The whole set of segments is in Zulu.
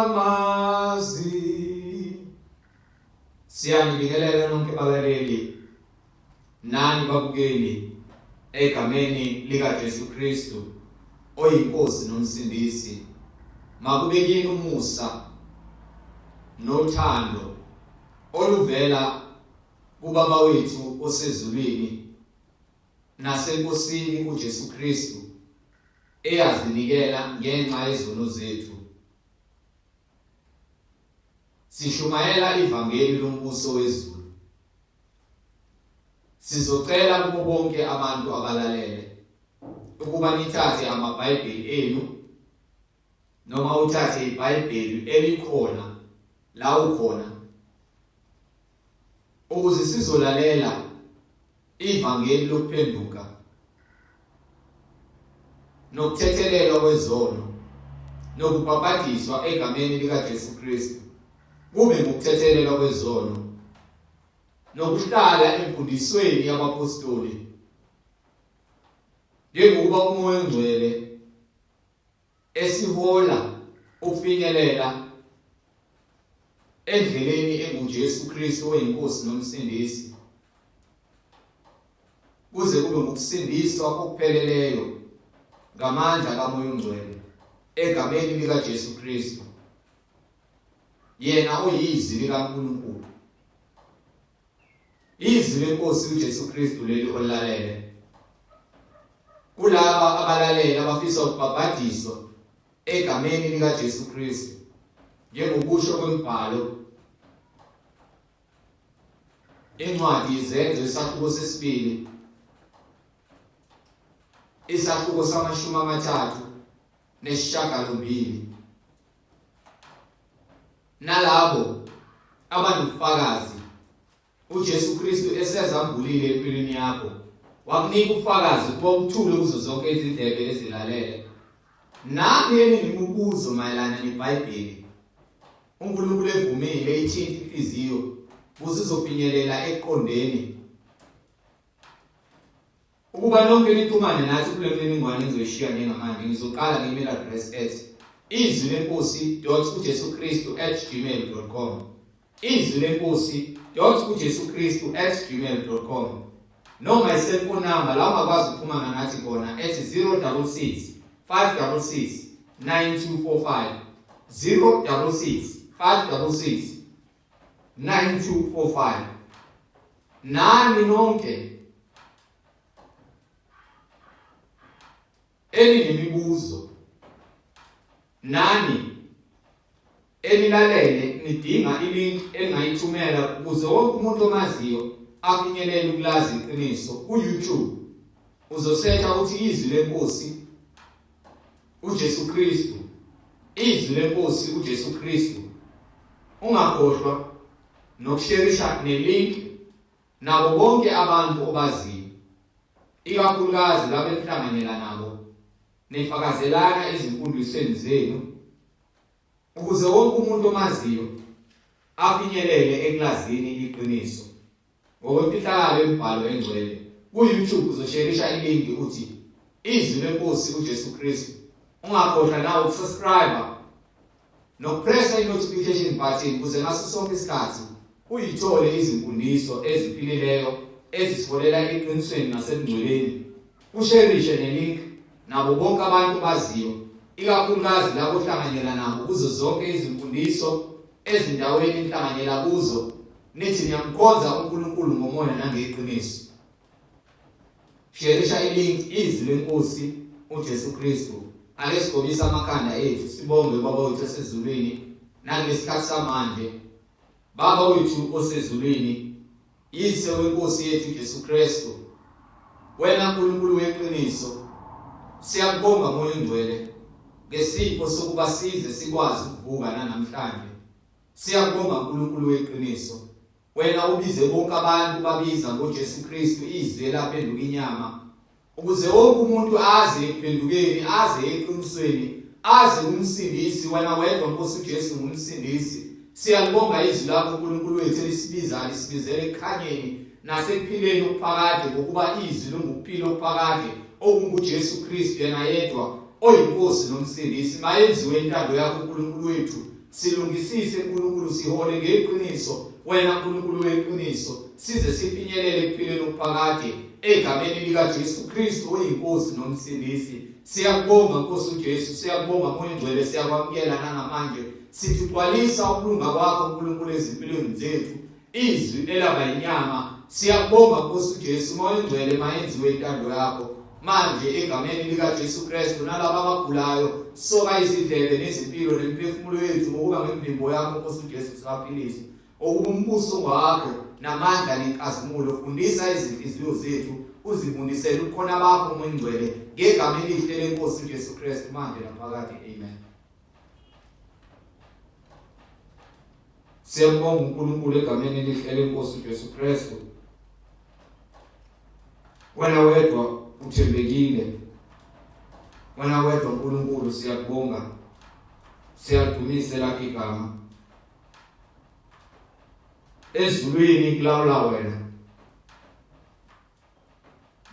Amazi. Siyanibingelela nonke balaleli nani babukeli egameni likaJesu Kristu oyiNkosi noMsindisi. Makube kini umusa nothando oluvela kuBaba wethu osezulwini naseNkosini uJesu Kristu eyazinikela ngenxa yezono zethu. Sishumayela ivangeli lombuso wezulu. Sizocela kubo bonke abantu abalalele ukuba nithathe amaBhayibheli enu noma uthathe iBhayibheli elikhona la ukhona ukuze sizolalela ivangeli lokuphenduka nokuthethelelwa kwezono nokubhabhadiswa egameni likaJesu Kristu kube ngukuthethelelwa kwezono nokuhlala emfundisweni yabapostoli njengokuba uMoya oNgcwele esihola ukufinyelela endleleni enguJesu Kristu oyiNkosi noMsindisi kuze kube ngukusindiswa okupheleleyo ngamandla kaMoya oNgcwele egameni likaJesu Kristu yena oyizwi likaNkulunkulu. Izwi lenkosi uJesu Kristu leli olilalele. Kulaba abalalele abafisa ukubhabhadiswa egameni likaJesu Kristu njengokusho kwemibhalo incwadi izenzo isahluko sesibili isahluko samashumi amathathu nesishagalombili nalabo abanobufakazi uJesu Kristu esezambulile empilweni yakho wakunika ubufakazi kuba uthule kuzo zonke izindlebe ezilalele nami enginemibuzo mayelana neBhayibheli uNkulunkulu evumile ithinta inhliziyo kuze izofinyelela ekuqondeni Ukuba nonke nixhumane nathi kule mininingwane engizoyishiya njengamanje, ngizoqala nge-email address at izwi lenkosi dot ujesu kristu at gmail dot com izwi lenkosi dot ujesu kristu at gmail dot com noma i-cellphone number la ungakwazi ukuxhumana nathi khona ethi 066 566 9245 066 566 9245 nani nonke eninemibuzo nani enilalele nidinga ilink engayithumela ukuze wonke umuntu omaziyo afinyelele ukulazi iqiniso ku-YouTube uzosetha uthi izwi lenkosi uJesu Kristu izwi lenkosi uJesu Kristu ungakhohlwa nokusherisha nelink nabo bonke abantu obaziyo ikakhulukazi labo enihlanganyela nabo nifakazelana ezimfundisweni zenu ukuze wonke umuntu omaziyo afinyelele ekulazini iqiniso ngokwemfihlakalo yemibhalo engcwele. Ku-YouTube uzosherisha ilinki uthi Izwi leNkosi uJesu Kristu. Ungakhohlwa nawe ukusubscribe nokupressa i-notification button ukuze ngaso sonke isikhathi uyithole izimfundiso eziphilileyo ezisiholela eqinisweni nasebungcweleni. Usherishe nelink nabo bonke abantu baziyo ikakhulukazi labo ohlanganyela nabo kuzo zonke izimfundiso ezindaweni enihlanganyela kuzo nithi niyamkhonza uNkulunkulu ngomoya nangeqiniso. Sherisha ilink izwi lenkosi uJesu Kristu. Ake sigobise amakhanda ethu sibonge ubaba wethu osezulwini nakulesikhathi samanje. Baba wethu osezulwini, Yise wenkosi yethu Jesu Kristu, wena Nkulunkulu weqiniso, siyakubonga Moya oNgcwele ngesipho sokuba size sikwazi ukuvuka nanamhlanje. Siyakubonga Nkulunkulu weqiniso. Wena ubize bonke abantu babiza ngoJesu Kristu izwi elaphenduka inyama ukuze wonke umuntu aze ekuphendukeni aze eqinisweni aze kumsindisi wena wedwa Nkosi uJesu ngumsindisi siyalibonga izwi lakho uNkulunkulu wethu elisibiza lisibizela ekukhanyeni nasekuphileni okuphakade ngokuba izwi lingukuphila okuphakade okunguJesu Kristu yena yedwa oyiNkosi nomsindisi mayenziwe intando yakho uNkulunkulu wethu. Silungisise uNkulunkulu, sihole ngeqiniso wena uNkulunkulu weqiniso, size sifinyelele ekuphileni okuphakade egameni likaJesu Kristu oyiNkosi noMsindisi. Siyakubonga Nkosi uJesu, siyakubonga Moya Ongcwele, siyakwamukela nangamanje. Sithi gcwalisa ukulunga kwakho uNkulunkulu ezimpilweni zethu, izwi elaba inyama. Siyakubonga Nkosi uJesu, Moya Ongcwele, mayenziwe intando yakho manje egameni likaJesu Kristu. Nalaba abagulayo, soka izindlebe nezimpilo nemiphefumulo yethu ngokuba ngemivimbo yakho Nkosi uJesu sibaphilise. Okuba umbuso wakho namandla nenkazimulo, fundisa izinhliziyo zethu, uzifundisele ubukhona bakho Moya Ongcwele, ngegama elihle lenkosi uJesu Kristu, manje naphakade. Amen. Siyabonga uNkulunkulu egameni elihle lenkosi uJesu Kristu. Wena wedwa uthembekile. Wena wedwa uNkulunkulu, siyakubonga. Siyadumisa lakho igama. Ezulwini kulawula wena.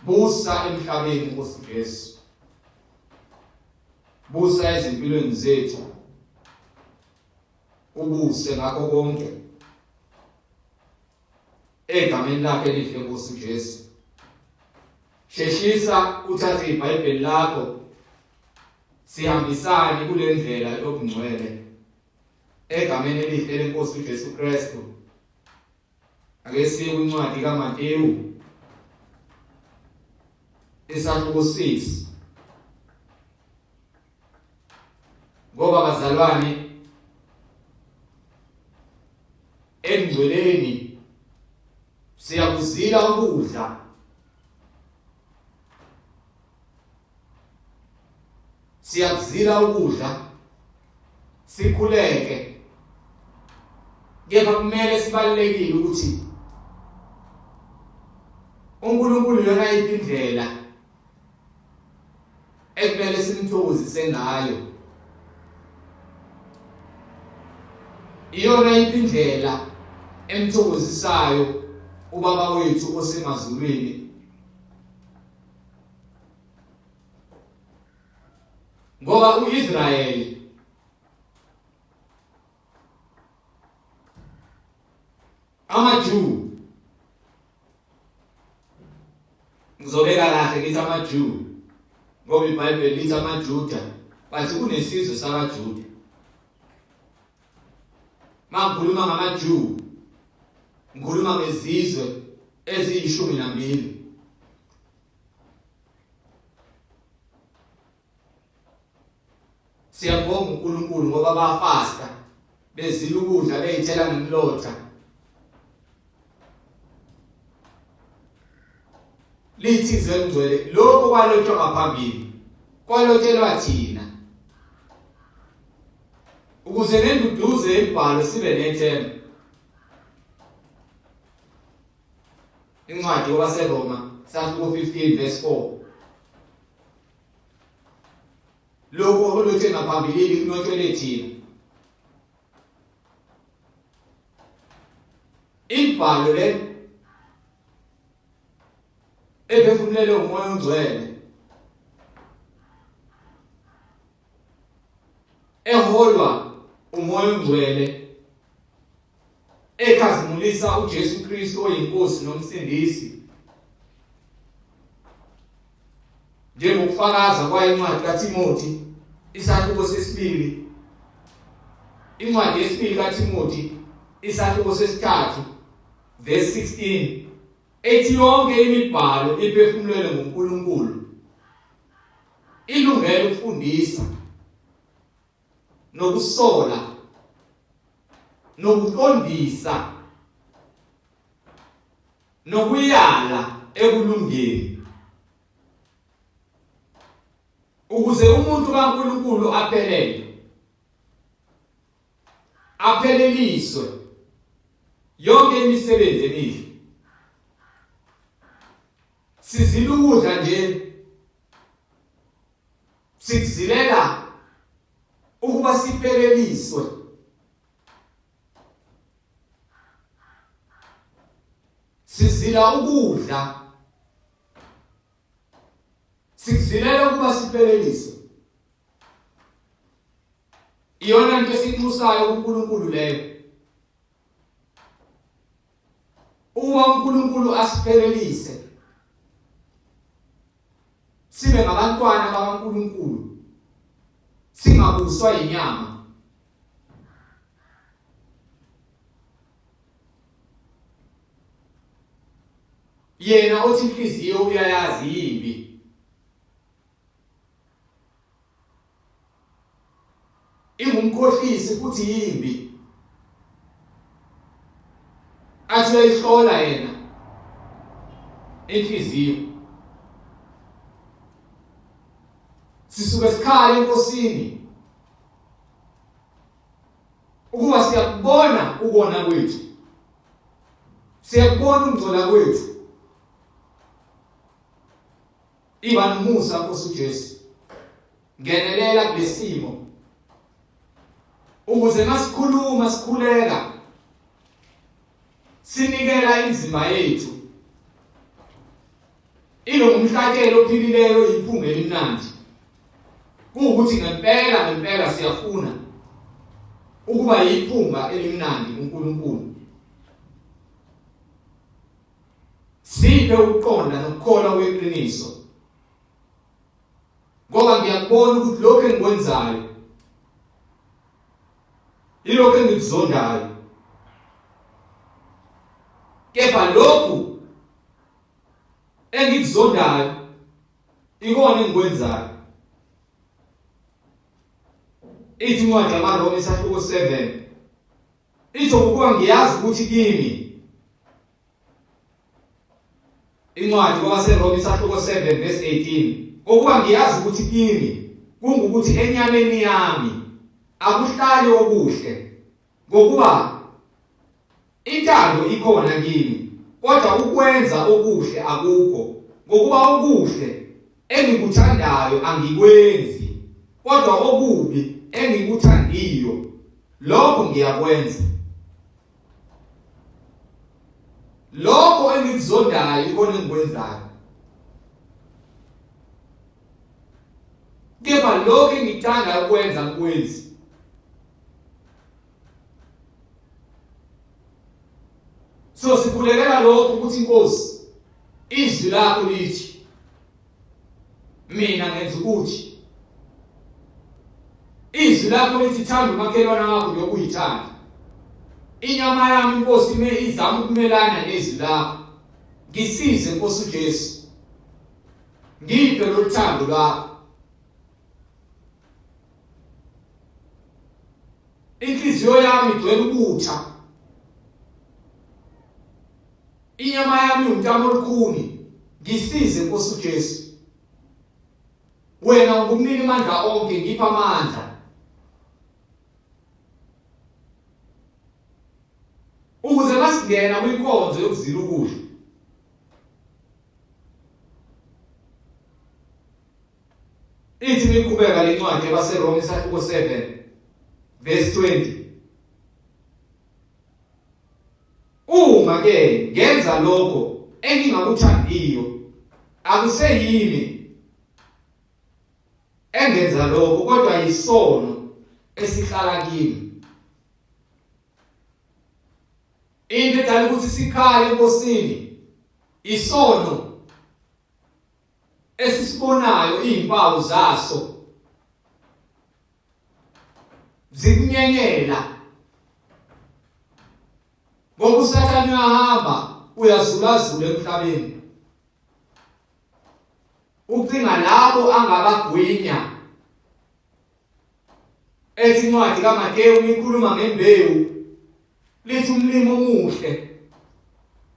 Busa emhlabeni Nkosi Jesu. Busa ezimpilweni zethu. Ubuse ngakho konke. Egameni lakhe elihle Nkosi Jesu. Sheshisa uthathe iBhayibheli lakho sihambisane kule ndlela yobungcwele egameni elihle lenkosi uJesu Kristu. Ake siye kwincwadi kaMateyu isahluko 6, ngoba bazalwane engcweleni siyakuzila ukudla, siyakuzila ukudla sikhuleke, kepha kumele sibalekile ukuthi uNkulunkulu yona yiphi indlela ekumele simthokozise ngayo, iyona yiphi indlela emthokozisayo ubaba wethu osemazulwini. Ngoba uIsrayeli amaJew, ngizobeka kahle ngithi amaJew ngoba iBhayibheli lithi amaJuda, bathi kunesizwe sakaJuda. Mangikhuluma ngamaJew ngikhuluma ngezizwe eziyishumi nambili. Siyabonga uNkulunkulu ngoba bafasta bezila ukudla beyithela ngemlotha. Lithi izwe elingcwele lokho kwalotshwa ngaphambili kwalotshelwa thina ukuze ngenduduzo yemibhalo sibe nethemba. Incwadi kwabaseRoma sahluko 15 verse 4. Lokhu okulotshwe ngaphambilini kulotshwele thina. Imibhalo le ephefumulelwe uMoya oNgcwele eholwa uMoya oNgcwele ekhazimulisa uJesu Kristu oyiNkosi noMsindisi, njengokufakaza kwayo incwadi kaTimothy isahluko sesibili, incwadi yesibili kaTimothy isahluko sesithathu verse 16, ethi yonke imibhalo iphefumulelwe nguNkulunkulu, ilungele ukufundisa nokusola nokuqondisa nokuyala ekulungeni, ukuze umuntu kaNkulunkulu aphelele, apheleliswe yonke imisebenzi emihle. Sizila ukudla nje, sikuzilela ukuba sipheleliswe. Sizila ukudla, sikuzilela ukuba sipheleliswe. Iyona into esiyinxusayo kuNkulunkulu leyo. Ukuba uNkulunkulu asiphelelise sibe ngabantwana bakaNkulunkulu singabuswa yinyama. Yena othi inhliziyo uyayazi yimbi. Ingumkhohlisi futhi yimbi. Athi uyayihlola yena inhliziyo. Sisuke sikhala enkosini ukuba siyakubona ukona kwethu. Siyakubona ukungcola kwethu. Iba nomusa Nkosi uJesu. Ngenelela kulesimo. Ukuze masikhuluma sikhuleka sinikela imizimba yethu ilo ngumhlatshelo ophilileyo iphunga elimnandi kuwukuthi ngempela ngempela siyafuna ukuba yiphunga elimnandi kuNkulunkulu. Siphe ukuqonda nokukholwa kweqiniso. Ngoba ngiyakubona ukuthi lokho engikwenzayo ilokho engikuzondayo. Kepha lokhu engikuzondayo ikona engikwenzayo. Ithi incwadi yamaRoma isahluko 7 Ithi ngokuba ngiyazi ukuthi kimi Incwadi kwabaseRoma isahluko 7 verse 18 ngokuba ngiyazi ukuthi kimi kungukuthi enyameni yami akuhlali okuhle ngokuba intando ikhona kimi kodwa ukwenza okuhle akukho ngokuba okuhle engikuthandayo angikwenzi kodwa okubi engikuthandiyo lokho ngiyakwenza lokho engikuzondayo ikona engikwenzayo kepha lokho engithanda ukwenza ngikwenzi so sikhulekela lokho ukuthi inkosi izwi lakho lithi mina ngenza ukuthi izwi lakho lithi thanda umakhelwane wakho njengoba uyithanda inyama yami inkosi ime izama ukumelana nezwi lakho ngisize nkosi uJesu ngiphe lolu thando lwakho inhliziyo yami igcwele ubutha inyama yami iwuntamo olukhuni ngisize nkosi uJesu wena ungumnini amandla onke ngipha amandla ukuze masingena kwinkonzo yokuzila ukudla Ithi miqhubeka lencwadi yabaseRoma isahluko 7 verse 20. Uma ke ngenza lokho engingakuthandiyo akuseyimi engenza lokho kodwa yisono esihlala kimi. Into edala ukuthi sikhale enkosini isono esisibonayo izimpawu zaso zikunyenyela ngoba usathane uyahamba uyazulazula emhlabeni ucinga labo angabagwinya ethi incwadi kaMateyu ikhuluma ngembewu lithi umlimi omuhle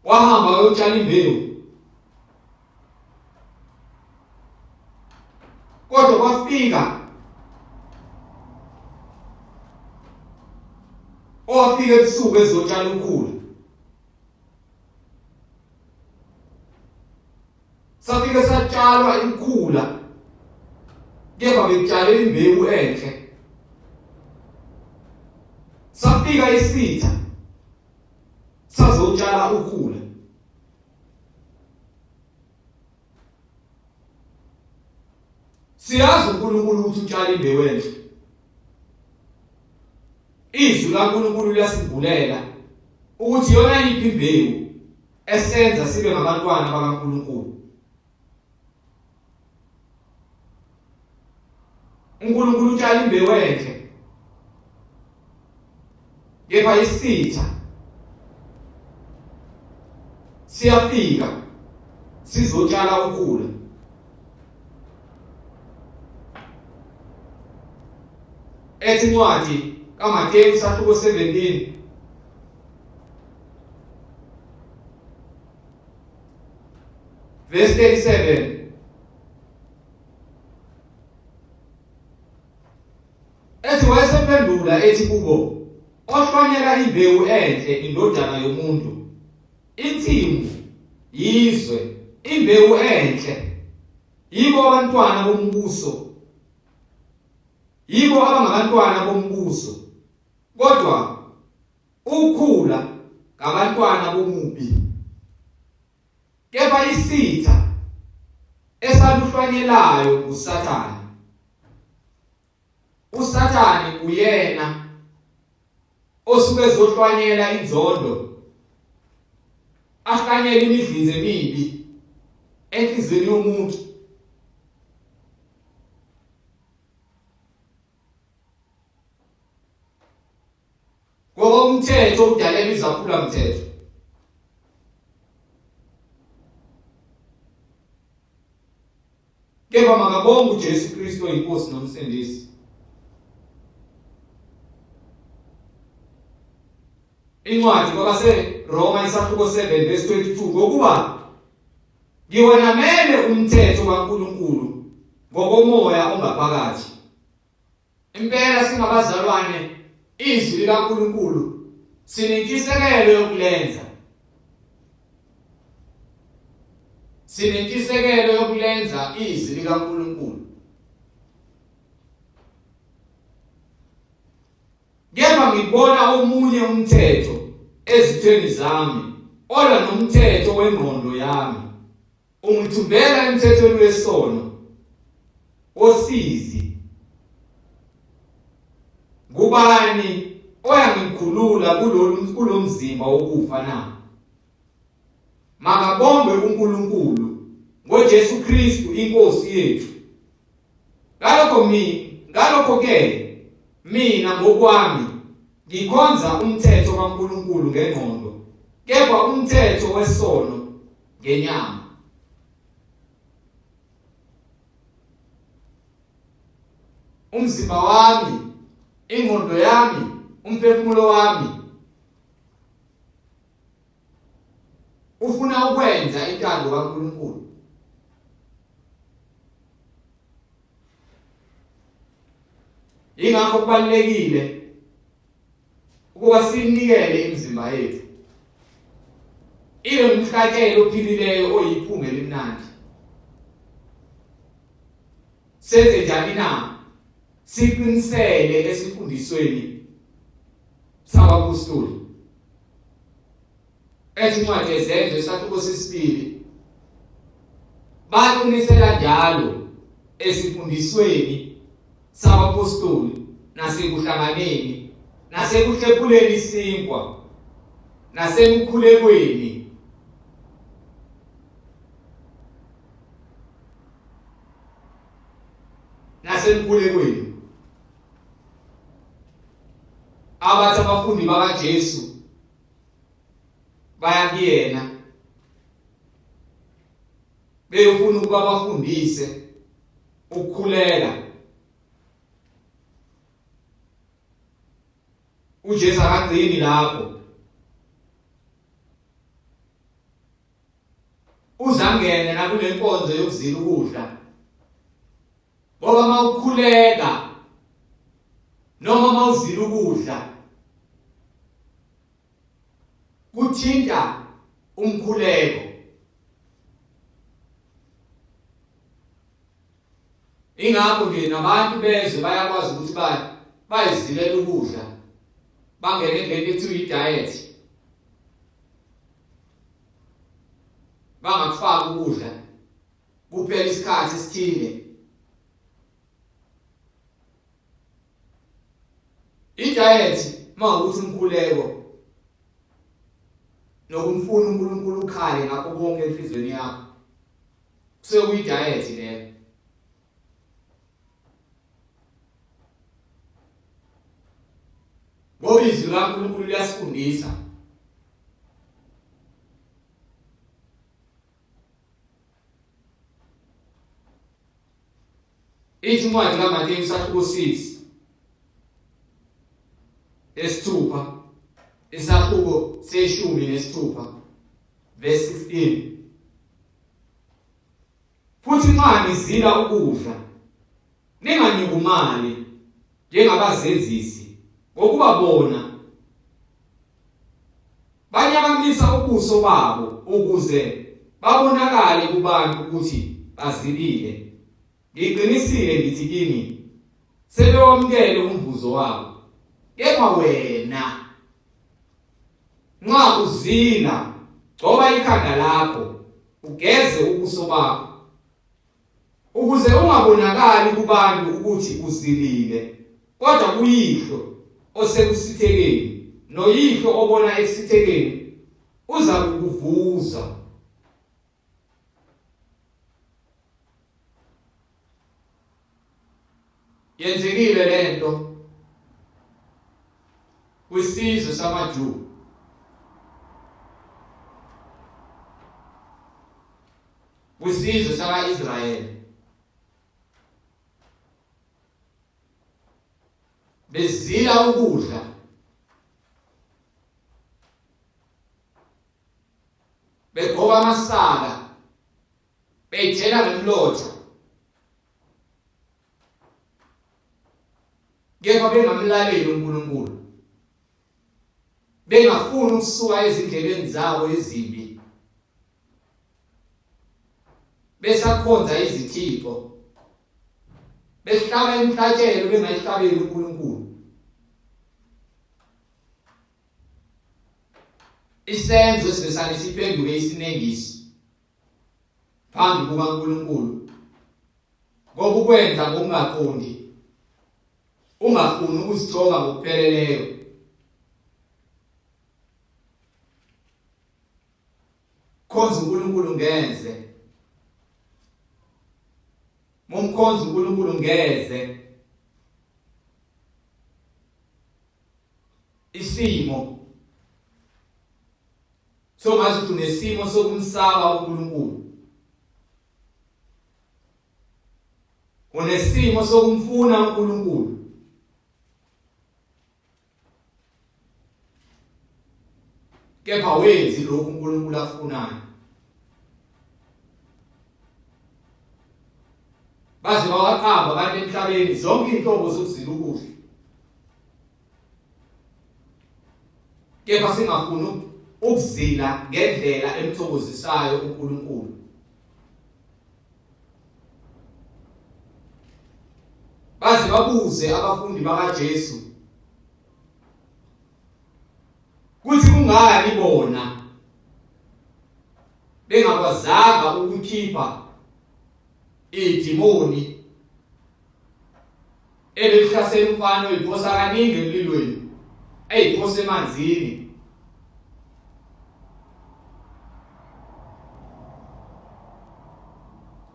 wahamba wayotshala imbewu kodwa kwafika owafika ebusuku ezotshala ukhula Safike satshalwa imkhula kepha bekutshale imbewu enhle. Safika isitha sazotshala ukhula. Siyazi uNkulunkulu ukuthi utshala imbewu enhle. Izwi laNkulunkulu liyasimbulela ukuthi yona yiphi imbewu esenza sibe ngabantwana bakaNkulunkulu. uNkulunkulu utshala imbewu enhle kepha isitha siyafika sizotshala ukhula. Ethi incwadi kaMateyu isahluko 17 verse 37 ethi wayesephendula ethi kubo ohlwanyela imbewu enhle indodana yomuntu insimu yizwe imbewu enhle yibo abantwana bombuso yibo abangabantwana bombuso kodwa ukhula ngabantwana bomubi kepha isitha esaluhlwanyelayo uSathane. USathane uyena osuke ezohlwanyela inzondo ahlanyele imidlinzo emibi enhlizweni yomuntu. Ngoba umthetho udalela izaphula mthetho. Kepha makabonge uJesu Kristu oyinkosi nomsindisi. Incwadi kwabaseRoma isahluko 7 verse 22 ngokuba ngiwenamele umthetho kaNkuluNkulu ngokomoya ongaphakathi. Impela singabazalwane izwi likaNkuluNkulu sinentshisekelo yokulenza. Sinentshisekelo yokulenza izwi likaNkuluNkulu. Kepha ngibona omunye umthetho ezithweni zami olwa nomthetho wengqondo yami Ungithumbela emthethweni wesono osizi. Ngubani oyangikhulula kulolu kulomzimba wokufa na? Makabongwe uNkulunkulu ngoJesu Kristu inkosi yethu. Ngalokho mi ngalokho ke mina ngokwami ngikhonza umthetho kaNkulunkulu ngengqondo kepha umthetho wesono ngenyama. Umzimba wami, ingqondo yami, umphefumulo wami ufuna ukwenza intando kaNkulunkulu. Ingakho kubalulekile ukuba sinikele imizimba yethu ibe ngumhlatshelo ophilileyo oyiphunga elimnandi. Senze njani na? Siqinisele esifundisweni sabapostoli. Ethi incwadi yeZenzo isahluko sesibili baqinisela njalo esifundisweni sabapostoli nasekuhlanganeni nasekuhlephuleni isinkwa nasemkhulekweni. Nasemkhulekweni abathi abafundi bakaJesu baya kuyena beyofuna ukuba bafundise ukukhuleka. uJesu akagcini lapho, uzangene nakule nkonzo yokuzila ukudla, ngoba uma ukhuleka noma uma uzila ukudla kuthinta umkhuleko. Ingakho nje nabantu bezwe bayakwazi ukuthi bayizilela ukudla bangene kulento ekuthiwa i-diet bangakufaki ukudla kuphela isikhathi esithile. I-diet Uma ukuthi umkhuleko nokumfuna uNkulunkulu ukhale ngakho konke enhlizweni yakho kusuke kuyi-diet leyo. Ngoba izwi likaNkulunkulu liyasifundisa. Ithi incwadi kaMateyu isahluko 6 esithupha isahluko seshumi nesithupha verse 16. Futhi nxa nizila ukudla ninganyukumali njengabazenzisi, ngokuba bona banyakamisa ubuso babo ukuze babonakale kubantu ukuthi bazilile. Ngiqinisile ngithi kini, sebewamukele umvuzo wabo. Kepha wena nxa uzila, gcoba ikhanda lakho, ugeze ubuso bakho, ukuze ungabonakali kubantu ukuthi uzilile, kodwa kuYihlo osekusithekeni, noYihlo obona ekusithekeni uzakukuvuza. Yenzekile lento kwisizwe samaJuda. Kwisizwe saka-Israyeli. Bezila ukudla begqoka amasaka beyithela ngemlotha kepha bengamlaleli uNkulunkulu bengafuni ukusuka ezindleleni zabo ezimbi besakhonza izithixo behlaba imihlatshelo bengayihlabeli uNkulunkulu. Isenzo esivesane siphenduke isinengiso phambi kukaNkulunkulu ngoba ukwenza ngokungaqondi ungafuni ukuzithoba ngokupheleleyo. Khonza uNkulunkulu ngeze. Mumkhonza uNkulunkulu ngeze. Isimo songazi ukuthi unesimo sokumsaba uNkulunkulu. Unesimo sokumfuna uNkulunkulu. Kepha wenzi lokhu uNkulunkulu afunayo. Baze bawaqamba abantu emhlabeni zonke inhlobo zokuzila ukudla. Kepha singafuni ukuzila ngendlela emthokozisayo uNkulunkulu. Baze babuze abafundi bakaJesu kuthi kungani bona bengakwazanga ukukhipha idimoni ebelihlasela umfana oyiphosa kaningi emlilweni eyiphosa emanzini.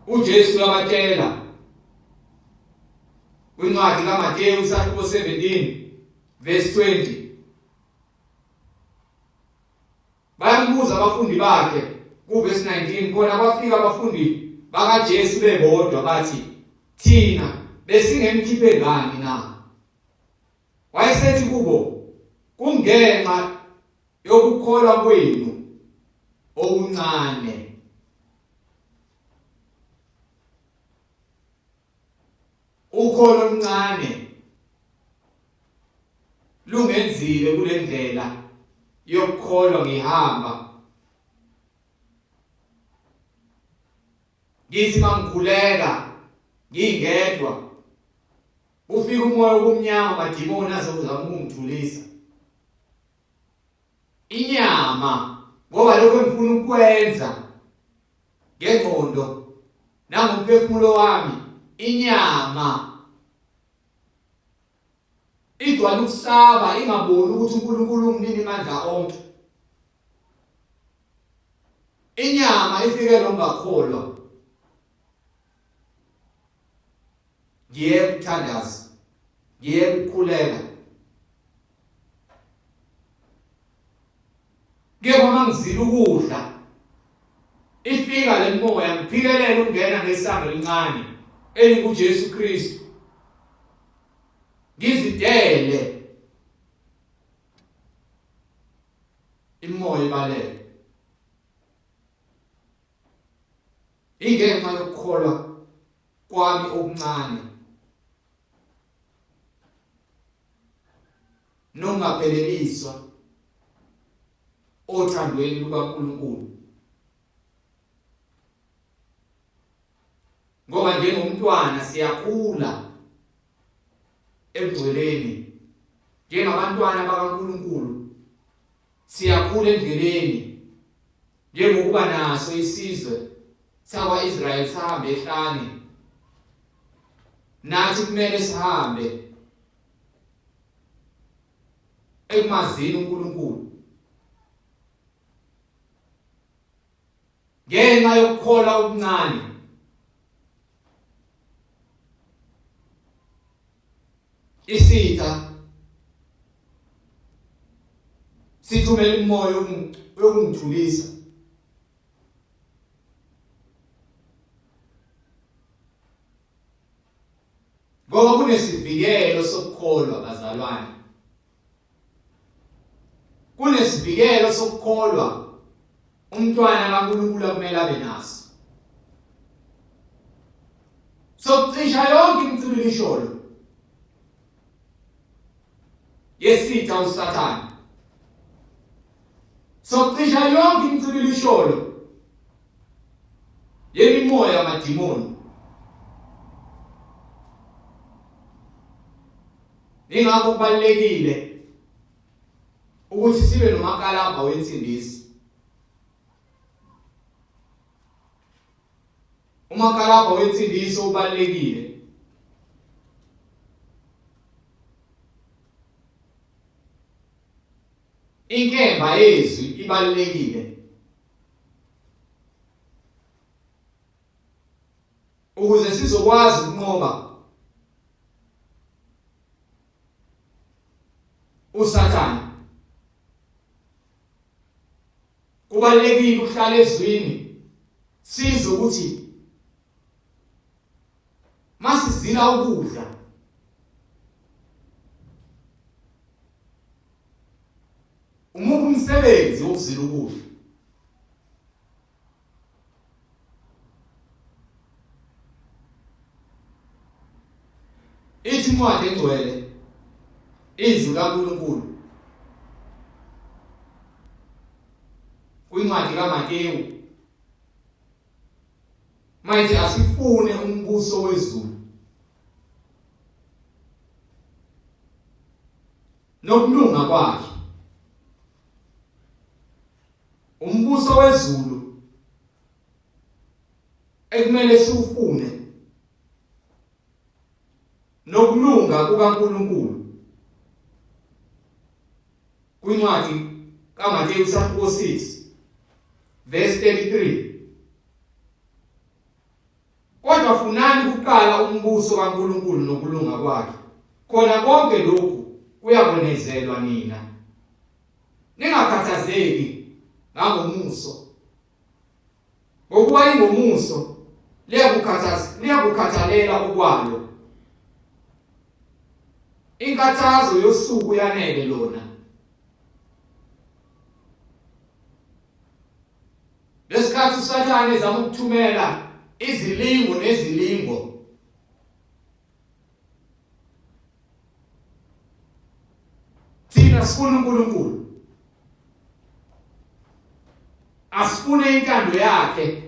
UJesu uyabatshela kwincwadi kaMateyu isahluko 17 verse 20. Bayambuza abafundi bakhe kuvesi 19, khona kwafika abafundi bakaJesu bebodwa bathi, thina besingemkhiphe ngani na? Wayesethi kubo, kungenxa yokukholwa kwenu okuncane. Ukholo oluncane lungenzile kulendlela yokukholwa ngihamba ngithi mangikhuleka ngingedwa ufika umoya okumnyama madimoni azozama ukungithulisa inyama ngoba lokho engifuna ukwenza ngengqondo nangomphefumulo wami inyama. Igcwala ukusaba ingaboni ukuthi uNkulunkulu umnini mandla onke. Inyama ifike nokungakholwa. Ngiye ukuthandaza. Ngiye ukukhuleka. Kepha mangizila ukudla ifika le moya ngiphikelela ukungena ngesango elincane elinguJesu Kristu ngizidele imoya ibaleke ingenxa yokukholwa kwami okuncane nongapheleliswa othandweni lukaNkulunkulu ngoba njengomntwana siyakhula ebugcweleni njengabantwana bakaNkulunkulu siyakhula endleleni njengokuba naso isizwe sakwa-Israyeli sahambe ehlane nathi kumele sihambe ekumazini uNkulunkulu ngenxa yokukholwa okuncane isitha sithumela umoya uyokungithulisa ngoba kunesivikelo sokukholwa bazalwane Kunesivikelo sokukholwa umntwana kaNkulunkulu akumele abe naso. Sokucisha yonke imicibilisholo yesitha uSathane. Sokucisha yonke imicibilisholo yemimoya yamadimoni. Ingakho kubalekile ukuthi sibe nomakalabha wensindiso. Umakalabha wensindiso ubalekile. Inkemba yezwi ibalekile. Ukuze sizokwazi ukunqoba uSathane kubalekile ukuhlala ezwini sizwe ukuthi masizila ukudla umuphi umsebenzi wokuzila ukudla Ithi incwadi engcwele izwi kaNkulunkulu kwincwadi kaMatewu mayithi asifune umbuso wezulu nokulunga kwakhe Umbuso wezulu ekumele siwufune nokulunga kukaNkulunkulu kwincwadi kaMateyu isahluko 6 verse 33 Kodwa funani kuqala umbuso kaNkulunkulu nokulunga kwakhe khona konke lokhu kuyakunezelwa nina Ningakhathazeki ngangomuso. Ngokuba ingomuso liyakukhathaza liyakukhathalela okwalo. Inkathazo yosuku yanele lona. Lesikhathi uSathane ezama ukuthumela izilingo nezilingo Thina sifuna uNkulunkulu. Asifune intando yakhe.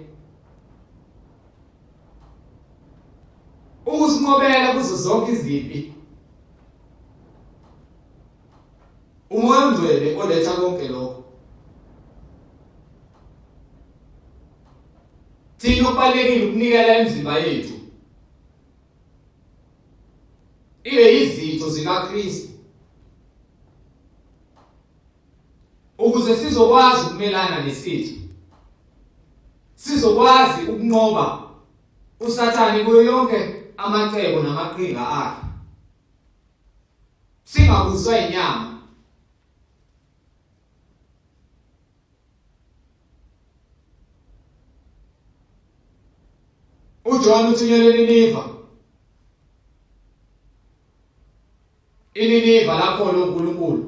Ukusinqobela kuzo zonke izimpi. Umoya ongcwele oletha konke lokho. Thina okubalekile ukunikela imizimba yethu. Ibe yizitho zikaKristu. Ukuze sizokwazi ukumelana nesitha. Sizokwazi ukunqoba uSathane kuyo yonke amacebo namaqhinga akhe. Singabuswa inyama. UJohn uthunyelwe eNiniva. INiniva lakholwa uNkulunkulu.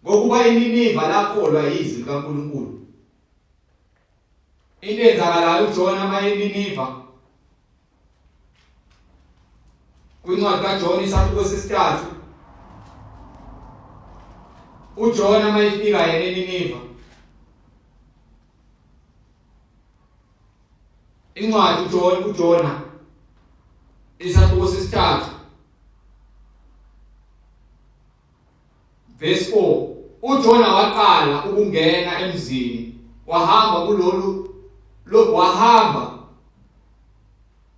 Ngokuba iNiniva lakholwa izwi likaNkulunkulu. Into eyenzakalayo uJona uma eNiniva kwincwadi kaJona isahluko sesithathu uJona uma efika yena eNiniva Incwadi uJohn uJona isahluko sesithathu verse 4 uJona waqala ukungena emzini wahamba kulolu lo wahamba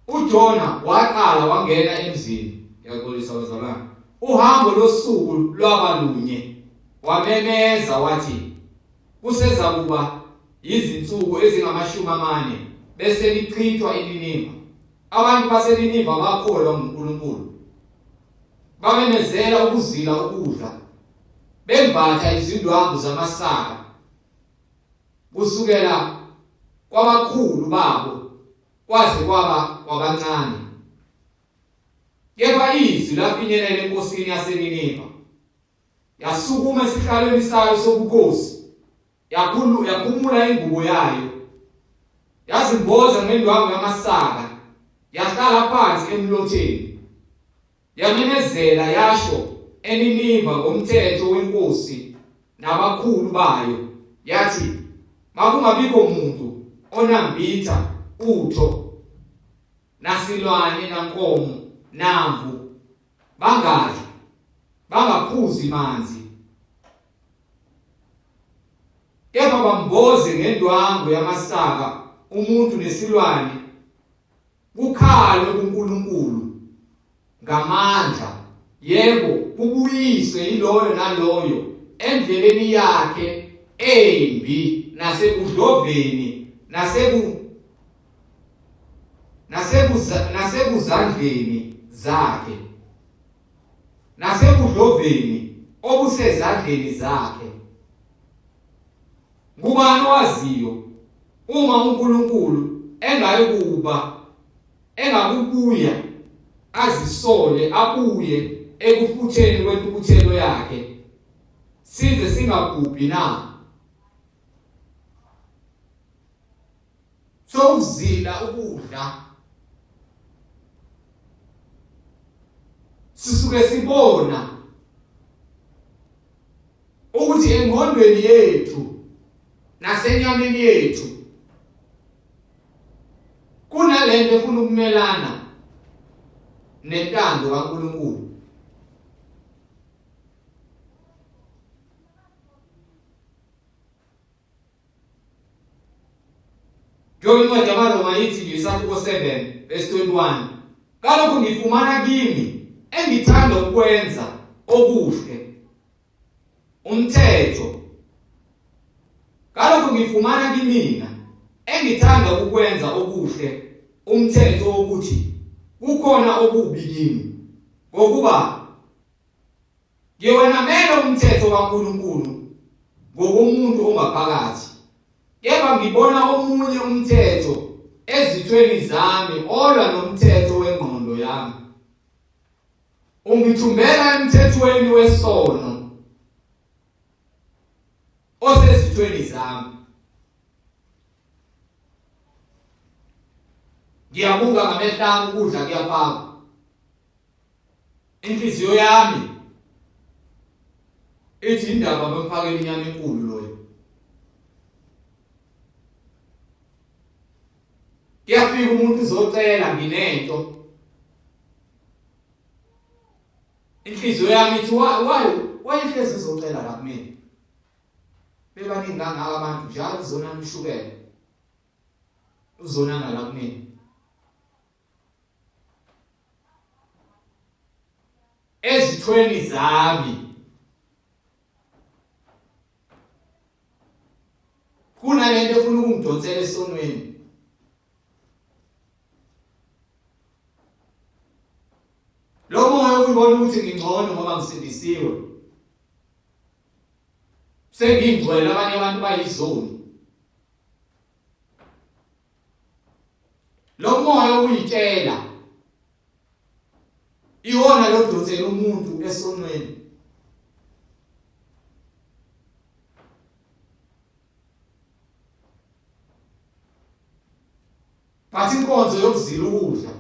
uJona waqala wangena emzini ngiyaxolisa bazalwane uhambo losuku lwaba lunye wamemeza wathi Kusezakuba yizinsuku ezingamashumi amane bese lichithwa iNiniva. Abantu baseNiniva bakholwa nguNkulunkulu. Bamemezela ukuzila ukudla, bembatha izindwangu zamasaka kusukela kwabakhulu babo kwaze kwaba kwabancane. Kepha izwi lafinyelela enkosini yaseNiniva. Yasukuma esihlalweni sayo sobukhosi, yakhulu yakhumula ingubo yayo, yazimboza ngendwangu yamasaka, yahlala phansi emlotheni. Yamemezela yasho eNiniva ngomthetho wenkosi nabakhulu bayo, yathi makungabikho muntu onambitha utho nasilwane nankomo namvu bangadli bangaphuzi manzi kepha bamboze ngendwangu yamasaka umuntu nesilwane kukhalwe kuNkulunkulu ngamandla yebo kubuyiswe yiloyo naloyo endleleni yakhe embi nasekudloveni naseku nasekuzandleni zakhe nasebudloveni obusezandleni zakhe ngubani owaziyo uma uNkulunkulu engayikuba engakubuya azisole abuye ekufutheni kwentukuthelo yakhe size singabhubhi na Sokuzila ukudla sisuke sibona ukuthi engqondweni yethu nasenyameni yethu kunalento efuna ukumelana nentando kaNkuluNkulu. Njengoba incwadi yamaRoma ithi nje isahluko 7 verse 21 kalokhu ngifumana kimi engithanda ukwenza okuhle umthetho kalokhu ngifumana kimina engithanda ukwenza okuhle umthetho wokuthi kukhona okubi kimi ngokuba Ngiwenamela umthetho kaNkulunkulu ngokomuntu ongaphakathi, kepha ngibona omunye umthetho ezithweni zami olwa nomthetho wengqondo yami. Ungithumbela emthethweni wesono osezithweni zami. Ngiyabuka ngamehlo ami ukudla kuyaphakwa. Inhliziyo yami ithi indaba bemphakela inyama enkulu loyo. Kuyafika umuntu uzocela nginento. Inhliziyo yami ithi why wayehlezi uzocela la kumina. Bebaningi kangaka abantu njalo uzonana ushukela. Uzonana la kumina. Ezithweni zami. Kunalento efuna ukungidonsela esonweni. Lo moya ukubona ukuthi ngingcono ngoba ngisindisiwe. Sengingcwele abanye abantu bayizoni. Lo moya uyitshela iwona lodonsela umuntu esonweni. But inkonzo yokuzila ukudla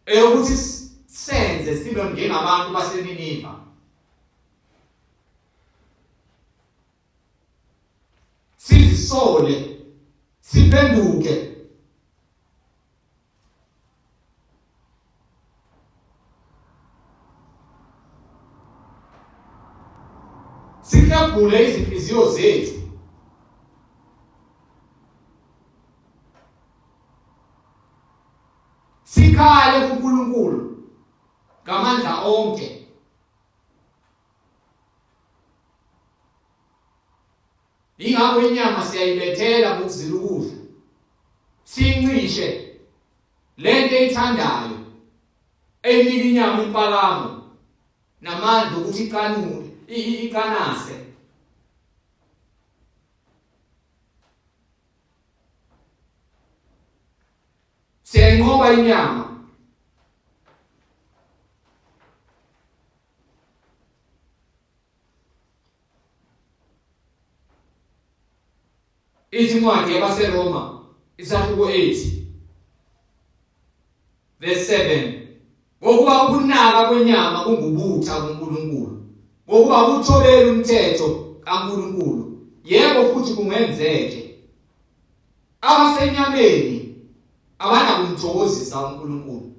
eyokuthi senze sibe njengabantu baseNiniva. Sizisole siphenduke siklabhule izinhliziyo zethu sikhale kuNkulunkulu ngamandla onke. Ingakho inyama siyayibethela ngokuzila ukudla. Sincishe lento eyithandayo eyinika inyama impakamo namandla ukuthi iqanule iqanase. Siyayinqoba inyama. Ithi incwadi yabaseRoma isahluko 8 verse 7 ngokuba ukunaka kwenyama kungubutha kuNkulunkulu ngokuba kuthobela umthetho kaNkulunkulu yebo futhi kungenzeke abasenyameni abanakumthokozisa uNkulunkulu.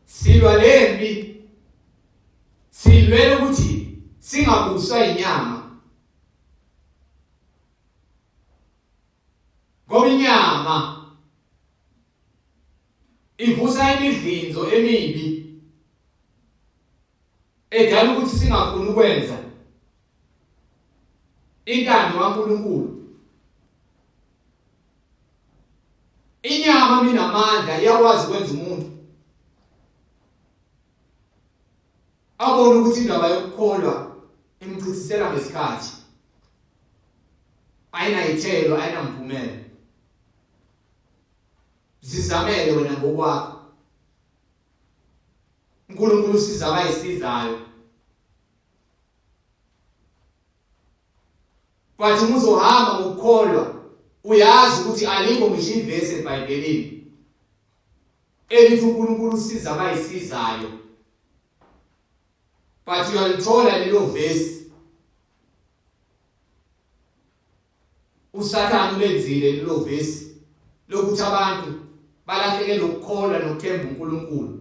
Silwa lempi silwela ukuthi singabuswa inyama ngoba inyama ivusa imidlinzo emibi edala ukuthi singafuni ukwenza intando kaNkulunkulu. Inyama minamandla iyakwazi ukwenza umuntu abone ukuthi indaba yokukholwa imchithisela ngesikhathi, ayinayithelo, ayinamphumela. Zizamele wena ngokwakho. uNkulunkulu usiza abayisizayo. But uma uzohamba ngokukholwa uyazi ukuthi alikho ngisho ivesi eBhayibhelini elithi uNkulunkulu usiza abayisizayo. But uyalithola lelo vesi. USathane ulenzile lelo vesi lokuthi abantu balahlekelwe ukukholwa nokuthemba uNkulunkulu.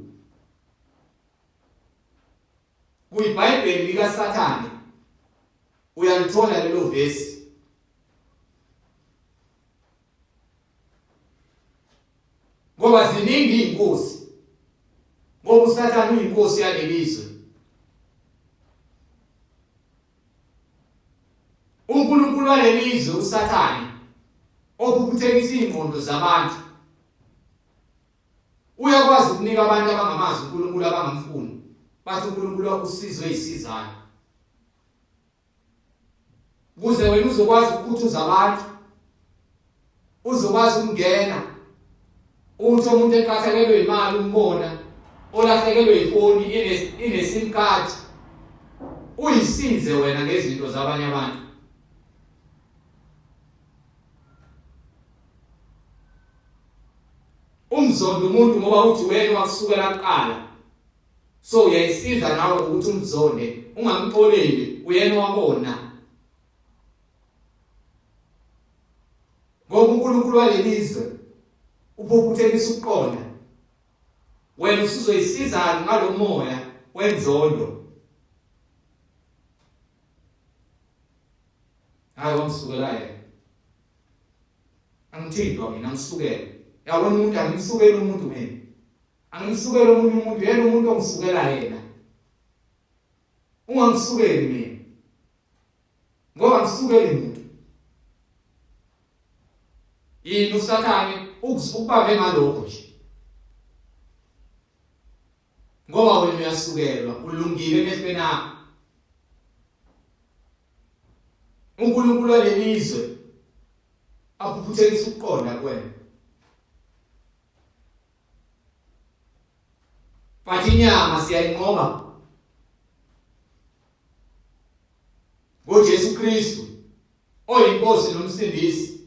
KuyiBhayibheli likaSathane uyalithola lelo vesi. Ngoba ziningi izinkosi. Ngoba uSathane uyinkosi yalelizwe. UNkulunkulu walelizwe uSathane ophuphuthekisa izingqondo zabantu uyakwazi ukunika abantu abangamazi uNkulunkulu abangamfuni bathi uNkulunkulu usizo eyisizayo kuze wena uzokwazi ukukhuthuza abantu uzokwazi ukungena uthi umuntu eqathakelwe imali umbona olahlekelwe ifoni ine sim card uyisize wena ngezinto zabanye abantu. Umzondo umuntu ngoba uthi wena wakusukela kuqala so uyayisiza nawe ukuthi umzonde ungamxoleli uyena wabona ngoba uNkulunkulu walelizwe uphuphuthekisa ukuqonda wena usuzoyisiza ngalomoya wenzondo. Hayi wamsukela yena. Angithintwa mina ngisukela. Yabona umuntu angimsukeli umuntu mina. Angimsukeli omunye umuntu, yena umuntu ongisukela yena. Ungangisukeli mina. Ngoba ngisukeli muntu. Yini uSathane ukubambe ngalokho nje. Ngoba wena uyasukelwa, ulungile emehlweni akho. uNkulunkulu walelizwe aphuphuthekisa ukuqonda kuwena. But inyama siyayinqoba ngoJesu Kristu oyinkosi nomsindisi.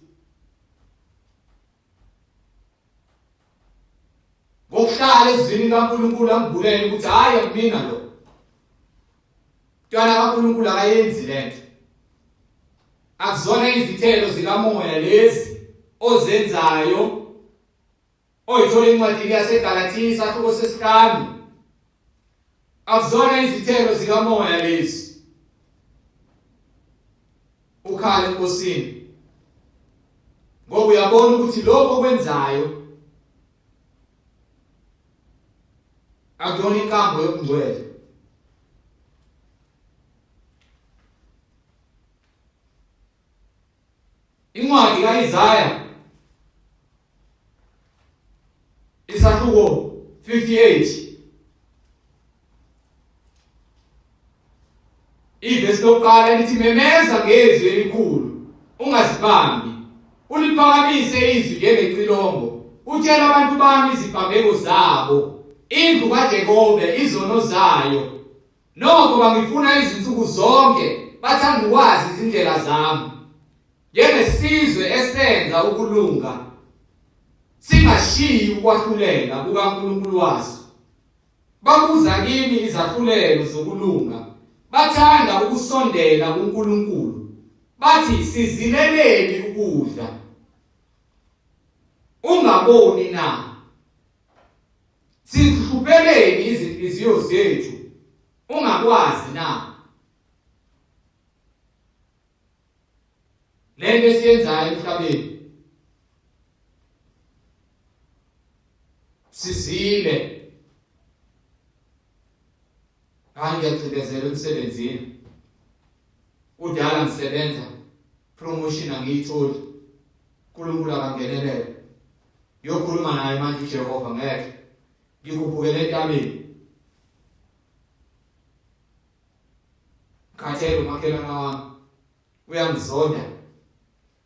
Ngokuhlala ezwini likaNkulunkulu ambulele ukuthi hayi akumina lo. Mntwana kaNkulunkulu akayenzi lento. Akuzona izithelo zikamoya lezi ozenzayo oyithola encwadini yaseGalathiya isahluko sesihlanu. Akuzona izithelo zikamoya lezi. Ukhala enkosini. Ngoba uyabona ukuthi lokho okwenzayo akuyona inkambo yobungcwele. Incwadi kaIsaya isahluko 58 Ivesi lokuqala lithi memeza ngezwi elikhulu ungazibambi uliphakamise izwi njengecilongo utshela abantu bami iziphambeko zabo indlu kaJakobe izono zayo Nokho bangifuna izinsuku zonke, bathanda ukwazi izindlela zami. Njengesizwe esenza ukulunga, singashiyi ukwahlulela kukaNkulunkulu waso. Babuza kimi izahlulelo zokulunga, bathanda ukusondela kuNkulunkulu. Bathi sizileleni ukudla? Ungaboni na? Sizihlupheleni izinhliziyo zethu ungakwazi na? Lento esiyenzayo emhlabeni sizile hayi ngiyacindezela emsebenzini kudala ngisebenza promotion angiyitholi uNkulunkulu akangenelele Ngiyokhuluma naye manje uJehova ngeke ngikhuphukele entabeni. Ngikhathele umakhelwane wami. Uyangizonda.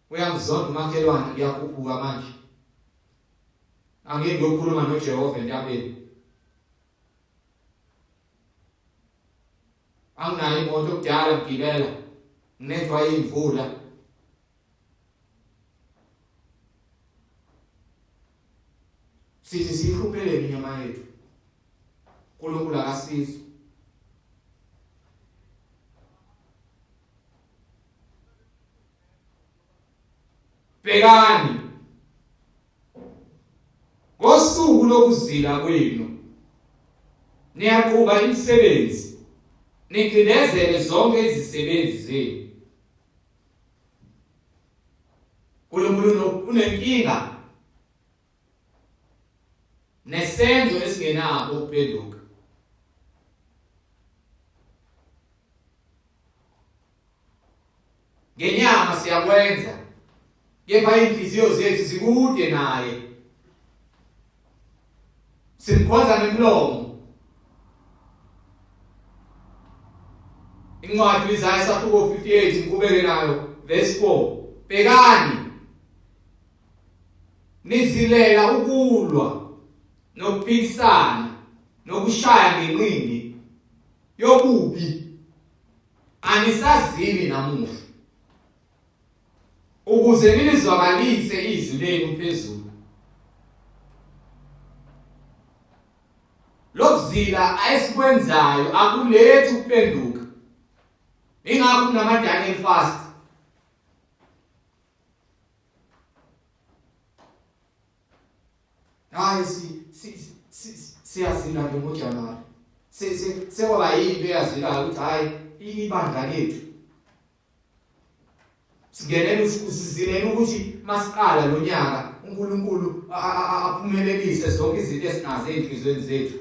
Uyangizonda umakhelwane ngiyakhuphuka manje. Angeke ngiyokhuluma noJehova entabeni. Anginayo imoto kudala ngigibela. Nginethwa imvula. Sithi siyihlupheleni inyama yethu. uNkulunkulu akasizwe. Bhekani ngosuku lokuzila kwenu niyaqhuba imisebenzi nicindezele zonke izisebenzi zenu uNkulunkulu unenkinga nesenzo esingenako ukuphenduka. Ngenyama siyakwenza kepha inhliziyo zethu zikude naye. Simkhonza ngemlomo. Incwadi Isaya isahluko 58 ngiqhubeke nayo verse 4. Bhekani nizilela ukulwa nokuphikisana nokushaya ngenqindi yobubi anisazili namuhla ukuze nilizwakalise izwi lenu phezulu Lokuzila esikwenzayo akulethi ukuphenduka. Ingakho kunama Daniel fast. Hayi si si siyazila nje ngoJanuary. Sekwaba yinto eyazilayo ukuthi hayi ibandla lethu singenela sizilela ukuthi masiqala lo nyaka uNkulunkulu aphumelelise zonke izinto esinazo ezinhlizweni zethu,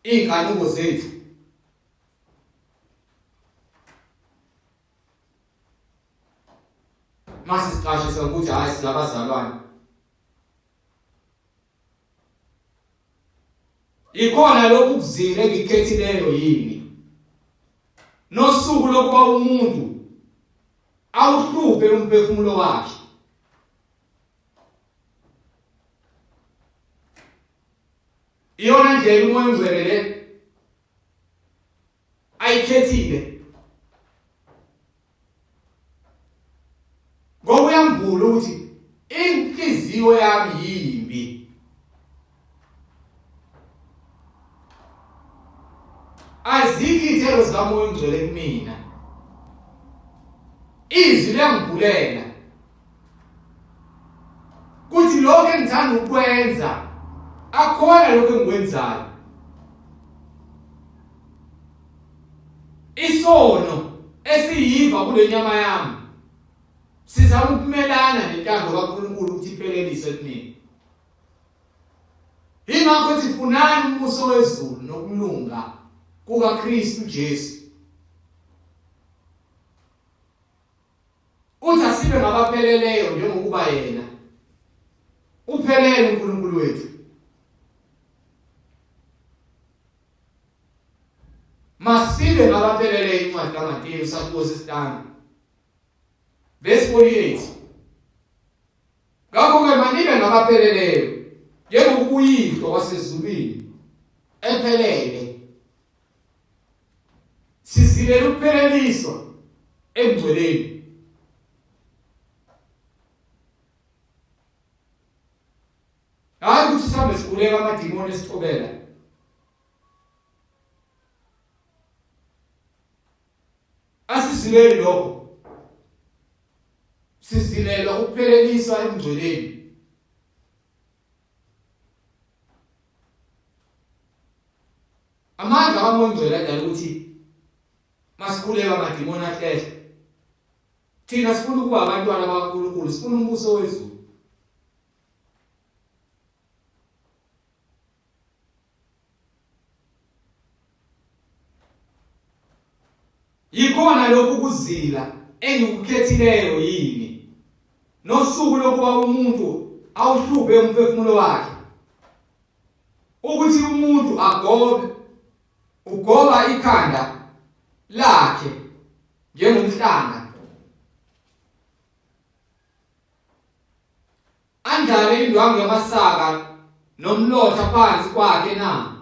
izinkanuko zethu. Mase siqashisa ukuthi hayi singabazalwane. Ikhona lokhu kuzila engikukhethileyo yini? Nosuku lokuba umuntu awuhluphe umphefumulo wakhe. Iyona ndlela uMoya oNgcwele le ayikhethile. Ngoba uyambula ukuthi inhliziyo yami yimbi. Azikho iy'thelo zikaMoya oNgcwele kumina. Izwi liyangibhulela. Kuthi lokho engithanda ukwenza akukhona lokho engikwenzayo. Isono esiyiva kule nyama yami sizama ukumelana nentando kaNkulunkulu ukuthi ipheleliswe kumina. Ingakho ethi funani umbuso wezulu nokulunga kukaKristu Jesu. Uthi asibe ngabapheleleyo njengokuba yena uphelele uNkulunkulu wethu. Masibe ngabaphelele incwadi kaMateyu isahluko sesihlanu verse 48. Ngakho-ke manibe ngabapheleleyo njengokuba uyihlo wasezulwini ephelele. Sizilela ukupheleliswa engcweleni. Hayi ukuthi sihambe sikhuleka amadimoni esithobela. Asizileli lokho. Sizilelwa ukupheleliswa ebungcweleni. Amandla kaMoya oNgcwele adala ukuthi masikhuleka amadimoni ahlehle. Thina sifuna ukuba abantwana bakaNkulunkulu, sifuna umbuso wezulu. Yikhona lokhu kuzila engikukhethileyo yini, nosuku lokuba umuntu awuhluphe umphefumulo wakhe, ukuthi umuntu agobe ugoba ikhanda lakhe njengomhlanga Andlale indwangu yamasaka nomlotha phansi kwakhe na?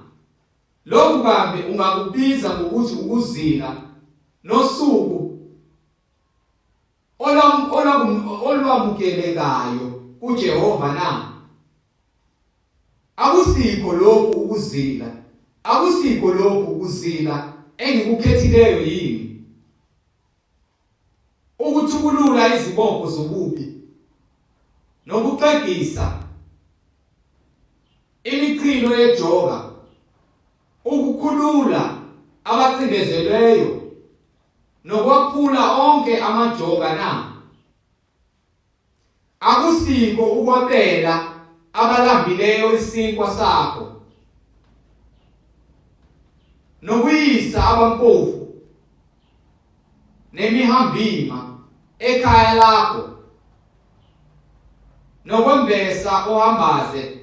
Lokhu kambe ungakubiza ngokuthi ukuzila nosuku olwamukelekayo kuJehova na? Akusikho lokhu ukuzila, akusikho lokhu ukuzila engikukhethileyo yini? Ukuthukulula izibopho zobubi nokuxegisa imichilo yejoka, ukukhulula abacindezelweyo nokwaphula onke amajoka na? Akusiko ukwabela abalambileyo isinkwa sakho nokuyisa abampofu nemihambima ekhaya lakho nokwembesa ohambaze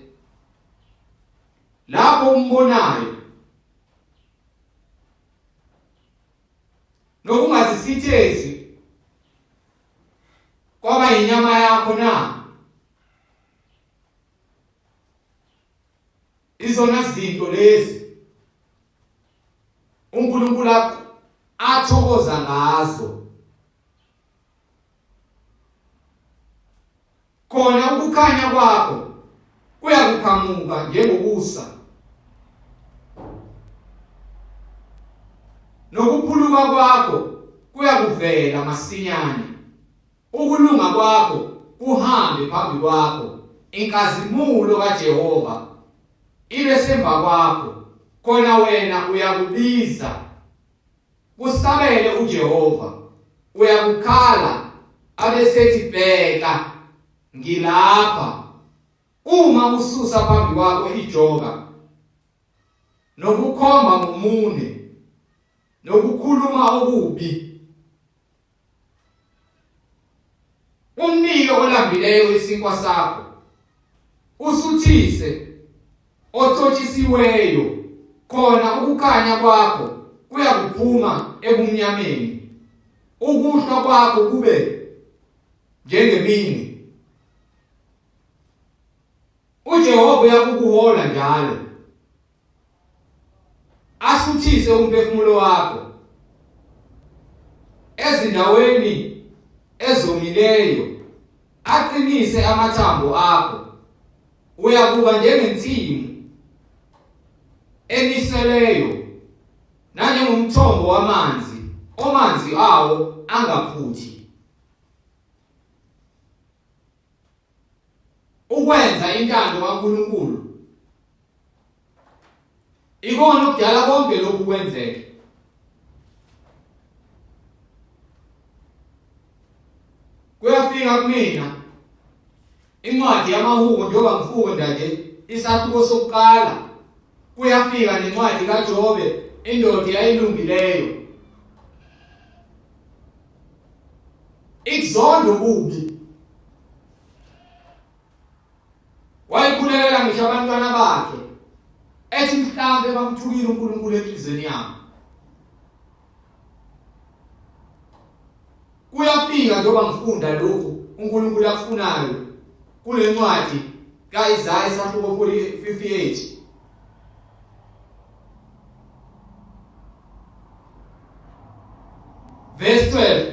lapho umbonayo nokungazisithezi kwaba yinyama yakho na? Izona zinto lezi uNkulunkulu athokoza ngazo. Khona ukukhanya kwakho kuyakuqhamuka njengokusa nokuphuluka kwakho kuyakuvela masinyane ukulunga kwakho kuhambe phambi kwakho inkazimulo kaJehova ibe semva kwakho khona wena uyakubiza Kusabele uJehova, uyakukhala abesethi bheka ngilapha. Uma ususa phambi kwakho ijoka nokukhomba ngomunwe nokukhuluma okubi umnike olambileyo isinkwa sakho usuthise othotshisiweyo khona ukukhanya kwakho kuyakuphuma ebumnyameni ukuhlwa kwakho kube njengemini uJehova uyakukuhola njalo asuthise umphefumulo wakho ezindaweni ezomileyo aqinise amathambo akho uyakuba njengensimu eniseleyo nanjengomthombo wamanzi omanzi awo angaphuthi Ukwenza intando kaNkulunkulu ikona okudala konke lokhu kwenzeke. Kuyafika kumina incwadi yamahubo njengoba ngifunda nje isahluko sokuqala kuyafika nencwadi kaJobe indoda yayilungileyo Ikuzonda ububi. Wayekhulekela ngisho abantwana bakhe ethi mhlambe bamthukile uNkulunkulu enhlizweni yabo. Kuyafika njengoba ngifunda lokhu uNkulunkulu akufunayo kule ncwadi kaIsaya isahluko 58 Verse 12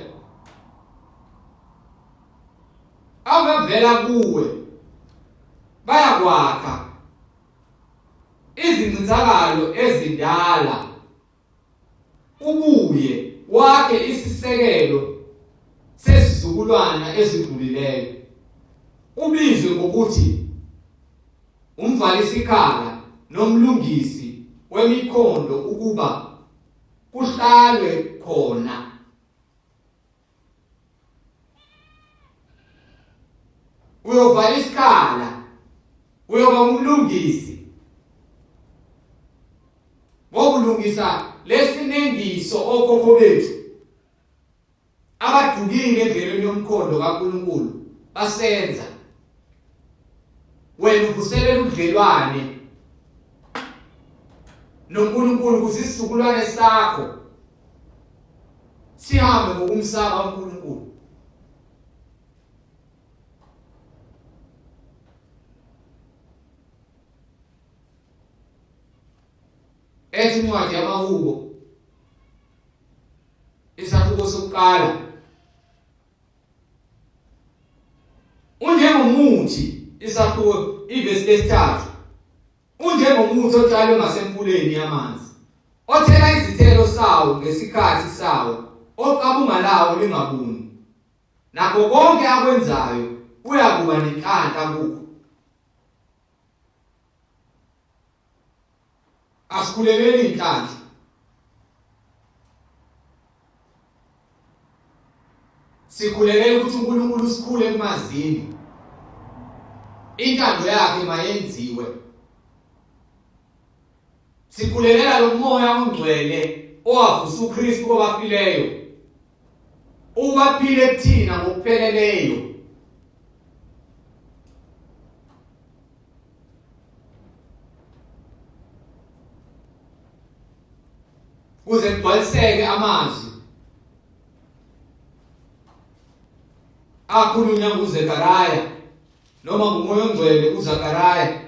Abavela kuwe bayakwakha izincithakalo ezindala ubuye wakhe isisekelo sesizukulwana ezidlulileyo ubizwe ngokuthi umvalisikhala nomlungisi wemikhondo ukuba kuhlalwe khona. Uyovala isikhala, uyoba umlungisi ngokulungisa lesinengiso okhokho bethu abadukile endleleni yomkhondo kaNkulunkulu basenza wena uvuselela ubudlelwane noNkulunkulu ukuze isizukulwane sakho sihambe ngokumsaba uNkulunkulu ethi incwadi yamahubo Isahluko sokuqala unjengomuthi isahluko ivesi lesithathu unjengomuthi otshalwe ngasemfuleni yamanzi othela izithelo sawo ngesikhathi sawo oqabunga lawo lingabuni nakho konke akwenzayo uyakuba nenhlanhla kukho Asikhulekeli inhlanhla. Sikhulekela ukuthi uNkulunkulu usikhule ekumazini. Intando yakhe mayenziwe. Sikhulekela lo moya ongcwele owavusa uKristu kwabafileyo. Ubaphile kuthina ngokupheleleyo. Kuze kugcwaliseke amazwi akhulunywa nguZekaraya noma ngumoya ongcwele kuZakaraya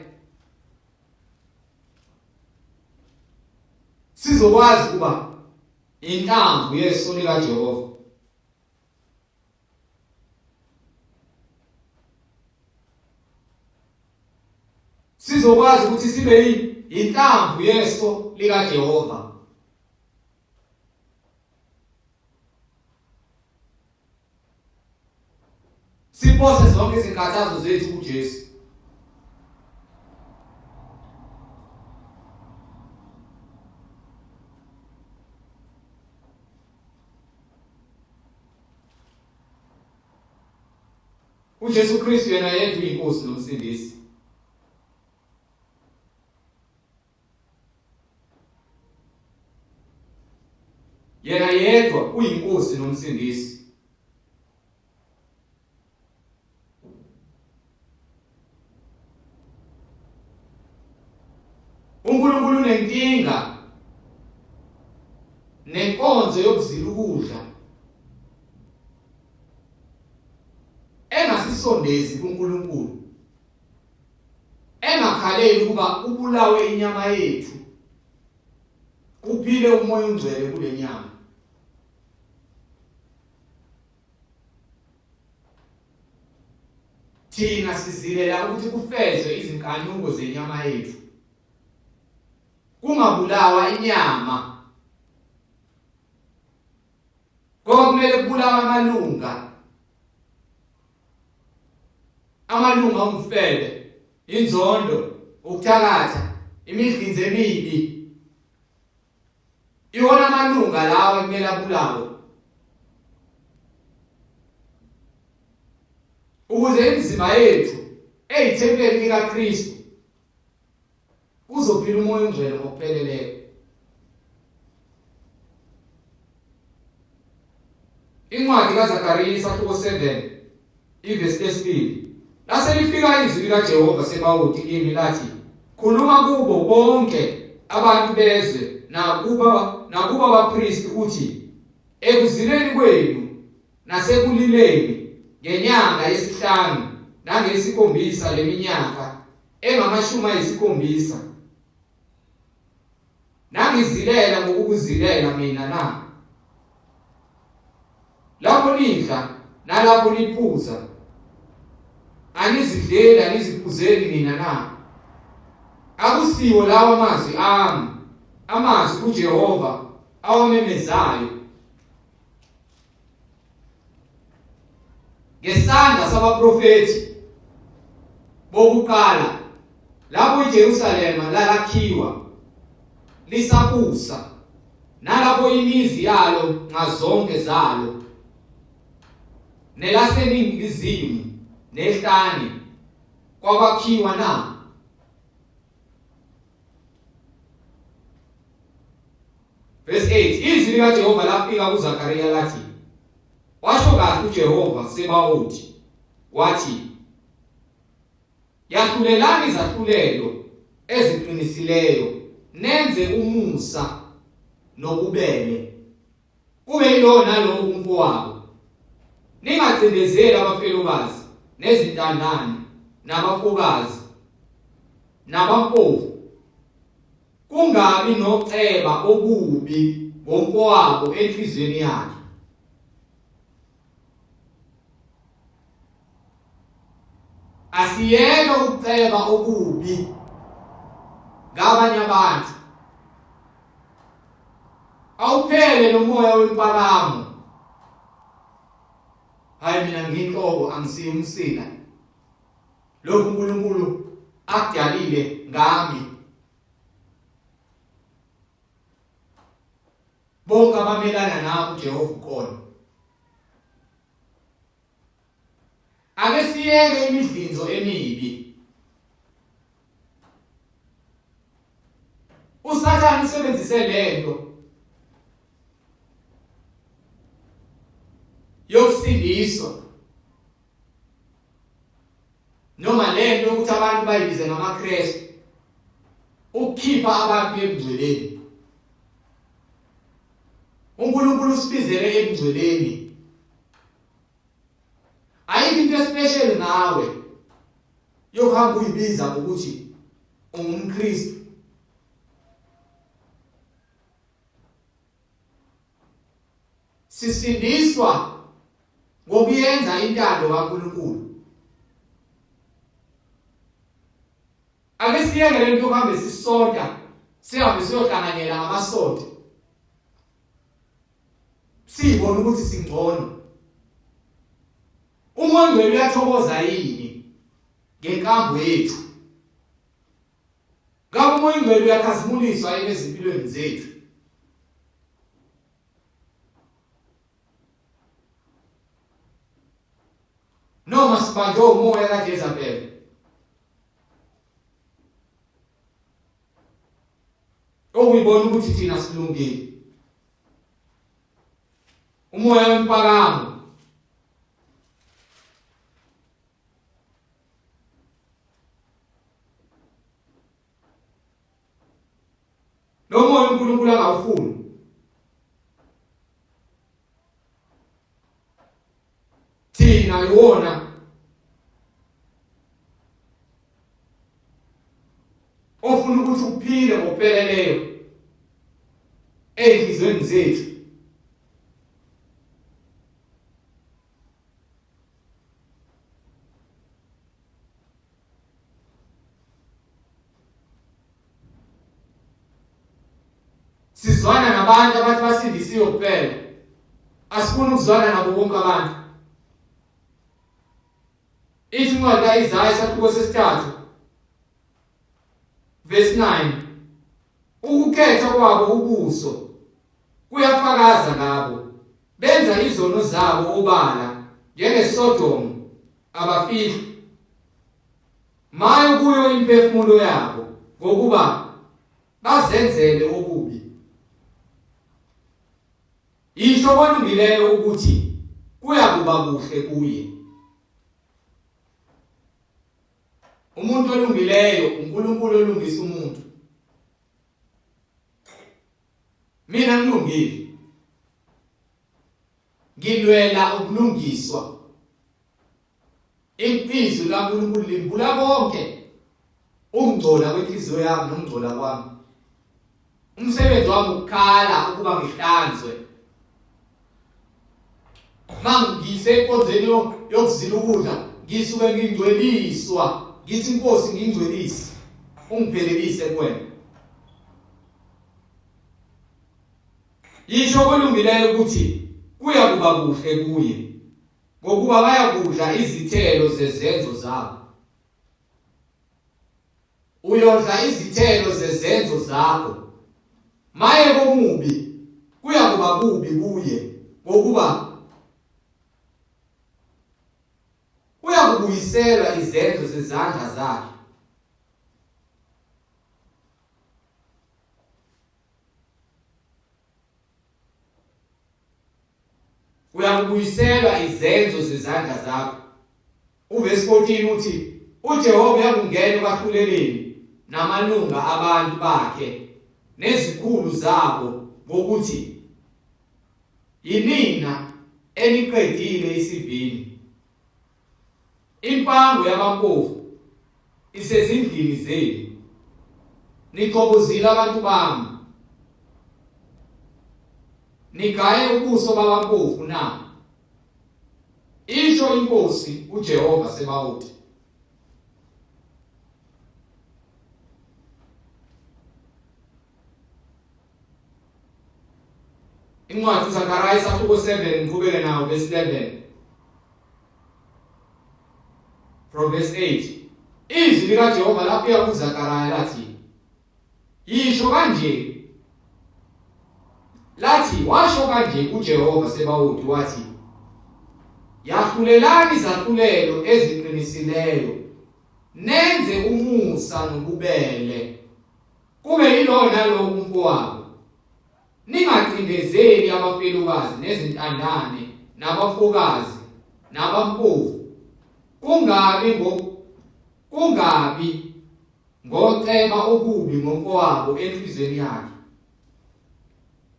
sizokwazi ukuba inhlamvu yeso likaJehova Sizokwazi ukuthi sibe yinhlamvu yeso likaJehova. Siphose zonke izinkathazo zethu kuJesu. UJesu Kristu yena yedwa uyinkosi nomsindisi. Yena yedwa uyiNkosi noMsindisi. uNkulunkulu unenkinga nenkonzo yokuzila ukudla engasisondezi kuNkulunkulu engakhaleli ukuba ubulawe inyama yethu kuphile umoya ongcwele kulenyama. Thina sizilela ukuthi kufezwe izinkanuko zenyama yethu, kungabulawa inyama ngoba kumele kubulawa amalunga, amalunga omfele, inzondo, ukuthakatha, imidlinzo emibi. Iwona amalunga lawa ekumele abulawe ukuze imizimba yethu eyithempeli likaKristu kuzophila umoya ongcwele ngokupheleleyo. Incwadi kaZakariya isahluko 7 ivesi lesibili. Lase lifika izwi likaJehova Sebawoti kimi lathi, khuluma kubo bonke abantu bezwe nakuba abapristi uthi, ekuzileni kwenu nasekulileni ngenyanga yesihlanu nangesikhombisa leminyaka engamashumi ayisikhombisa Nangizilela ngokukuzilela mina na? Lapho nidla nalapho niphuza, anizidleli aniziphuzeli nina na? Akusiwo lawa amazwi ami, amazwi uJehova awamemezayo ngesandla sabaprofethi bokuqala lapho iJerusalema lalakhiwa lisabusa nalapho imizi yalo nxazonke zalo nelaseningizimu nehlane kwakwakhiwa na? Verse 8 Izwi likaJehova lafika kuZakariya lathi, Washo kahle uJehova Sebawoti, wathi, Yahlulelani izahlulelo eziqinisileyo, nenze umusa nobubele kube yilowo nalowo kumfowabo. Ningacindezeli abafelokazi nezintandane nabafokazi nabampofu, kungabi noceba okubi ngomfowabo enhliziyweni yakhe. Asiyeke ukuceba okubi ngabanye abantu. Awuphele nomoya wempakamo. Hayi, mina ngiyinhloko, angisiyo umsila. Lokhu uNkulunkulu akudalile ngami, bonke abamelana nami uJehova ukhona. Ake siyeke imidlinzo emibi. USathane usebenzise lento yokusindiswa noma lento ukuthi abantu bayibize ngamaKristu ukukhipha abantu ebungcweleni. uNkulunkulu usibizele ebungcweleni. Ayikho into especial ngawe yokuhamba uyibiza ngokuthi ungumKristu. Sisindiswa ngokuyenza intando kaNkulunkulu. Ake siyeke lento yokuhambe sisonta, sihambe siyohlanganyela ngamasonto, siyibona ukuthi singcono. Umoya ongcwele uyathokoza yini ngenkambo yethu? Ngabe umoya ongcwele uyakhazimuliswa yini ezimpilweni zethu? Noma sibanjwe umoya kaJezabel? Okuyibona ukuthi thina silungile. Umoya wempakamo. Lo moya uNkulunkulu angawufuni. Thina iwona ofuna ukuthi uphile ngokupheleleyo ey'nhliziyweni zethu. Sizwana nabantu abathi basindisiwe kuphela. Asifuni ukuzwana nabo bonke abantu. Ithi incwadi kaIsaya isahluko sesithathu verse 9 ukukhetha kwabo ubuso kuyafakaza ngabo benza izono zabo obala njengeSodom abafihli Maye kuyo imphefumulo yabo ngokuba bazenzele okubi. Yisho kolungileyo ukuthi kuyakuba kuhle kuye. Umuntu olungileyo uNkulunkulu olungisa umuntu. Mina ngilungile. Ngilwela ukulungiswa. Izwi likaNkulunkulu limbula konke ukungcola kwenhliziyo yami nokungcola kwami. Umsebenzi wami ukukhala ukuba ngihlanzwe. Mangisenkonzweni yokuzila ukudla ngisuke ngingcweliswa ngithi inkosi ngingcwelise ungiphelelise kuwena. Yisho kolungileyo ukuthi kuya kuba kuhle kuye. Ngokuba bayakudla izithelo zezenzo zabo. Uyodla izithelo zezenzo zakho. Maye komubi, kuyakuba kubi kuye, ngokuba uyakubuyiselwa izenzo zezandla zakhe. Uyakubuyiselwa izenzo zezandla zakho. Uvesi 14 uthi uJehova uyakungena ekwahluleleni namalunga abantu bakhe nezikhulu zabo ngokuthi yinina eniqedile isivini. Impango yabampofu isezindlini zenu. Nichobozile abantu bami. Nigaye ubuso babampofu na? Isho inkosi uJehova Sebawoti. Incwadi uZakariya isahluko 7 ngiqhubeke nawo verse 11. From verse 8. Izwi likaJehova lafika kuZakariya lathi, Yisho kanje lathi washo kanje uJehova Sebawoti wathi Yahlulelani izahlulelo eziqinisileyo nenze umusa nobubele kube yilowo nalowo kumfowabo Ningacindezeli abafelokazi nezintandane nabafokazi nabampofu, kungabi ngo kungabi ngoceba okubi ngomfowabo enhliziyweni yakhe.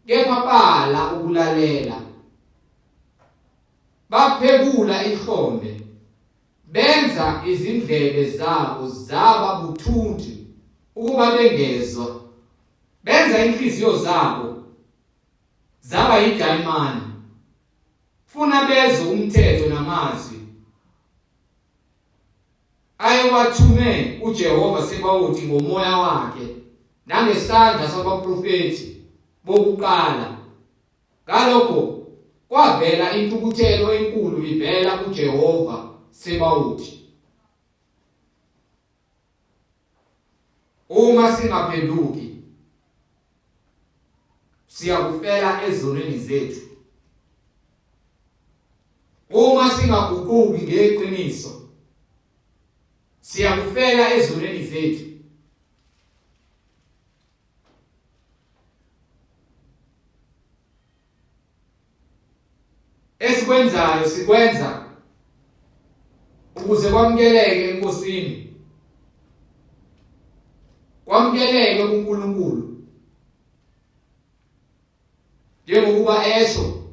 Kepha bala ukulalela, baphekula ihlombe, benza izindlebe zabo zaba buthuntu ukuba bengezwa. Benza inhliziyo zabo zaba yidayimani, funa bezwe umthetho namazwi ayewathume uJehova Sebawoti ngomoya wakhe nangesandla sabaprofethi bokuqala. Ngalokho kwavela intukuthelo enkulu ivela kuJehova Sebawoti. Uma singaphenduki siyakufela ezonweni zethu. Uma singaguquki ngeqiniso siyakufela ezonweni zethu. Esikwenzayo sikwenza ukuze kwamukeleke eNkosini. Kwamukeleke kuNkulunkulu. Njengokuba esho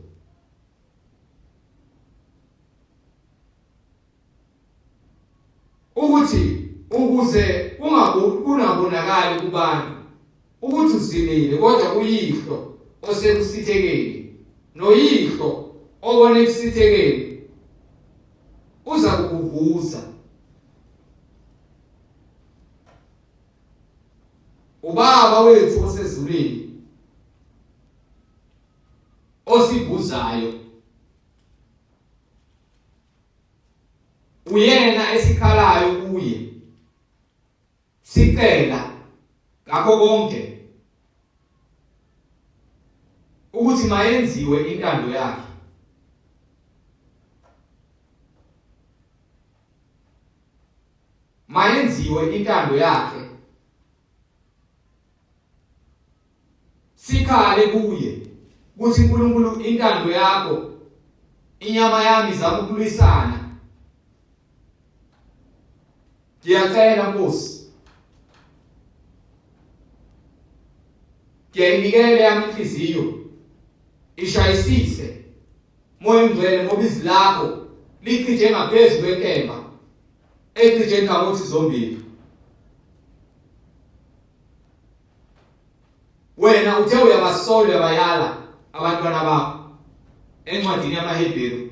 ukuthi ukuze kungabonakali kubantu ukuthi uzilile kodwa uyihlo osekusithekeni noyihlo obona ekusithekeni uza kukuvuza. Ubaba wethu osezulwini osivuzayo uyena esikhalayo kuye sicela ngakho konke ukuthi mayenziwe intando yakhe. Mayenziwe intando yakhe. Sikhale kuye ukuthi uNkulunkulu intando yakho inyama yami izama ukulwisana. Ngiyacela Nkosi. Ngiyayinikela yami inhliziyo. Ishayisise Moya oNgcwele ngoba izwi lakho licije ngaphezu kwenkemba ecije inhlangothi zombili. Wena uthe uyabasola uyabayala abantwana bakho encwadini yamaHebheru.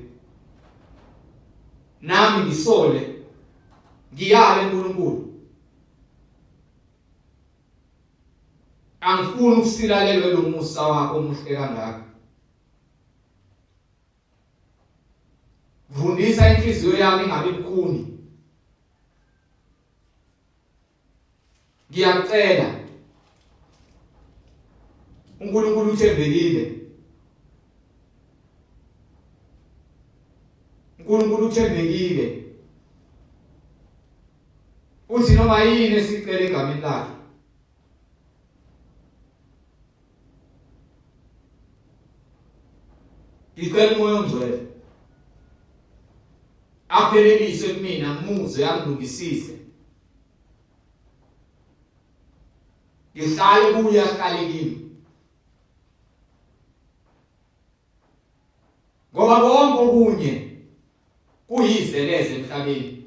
Nami ngisole ngiyale uNkulunkulu. Angifuni ukusilalelwe lo musa wakho omuhle kangaka. Vundisa inhliziyo yami ingabi bukhuni. Ngiyacela. uNkulunkulu uthembekile. uNkulunkulu uthembekile. Uthi noma yini esicela egameni lakhe. Ngicela uMoya oNgcwele aphelelise kumina ngimuzwe angilungisise. Ngihlale kuye ahlale kimi. Ngoba konke okunye kuyize leze emhlabeni.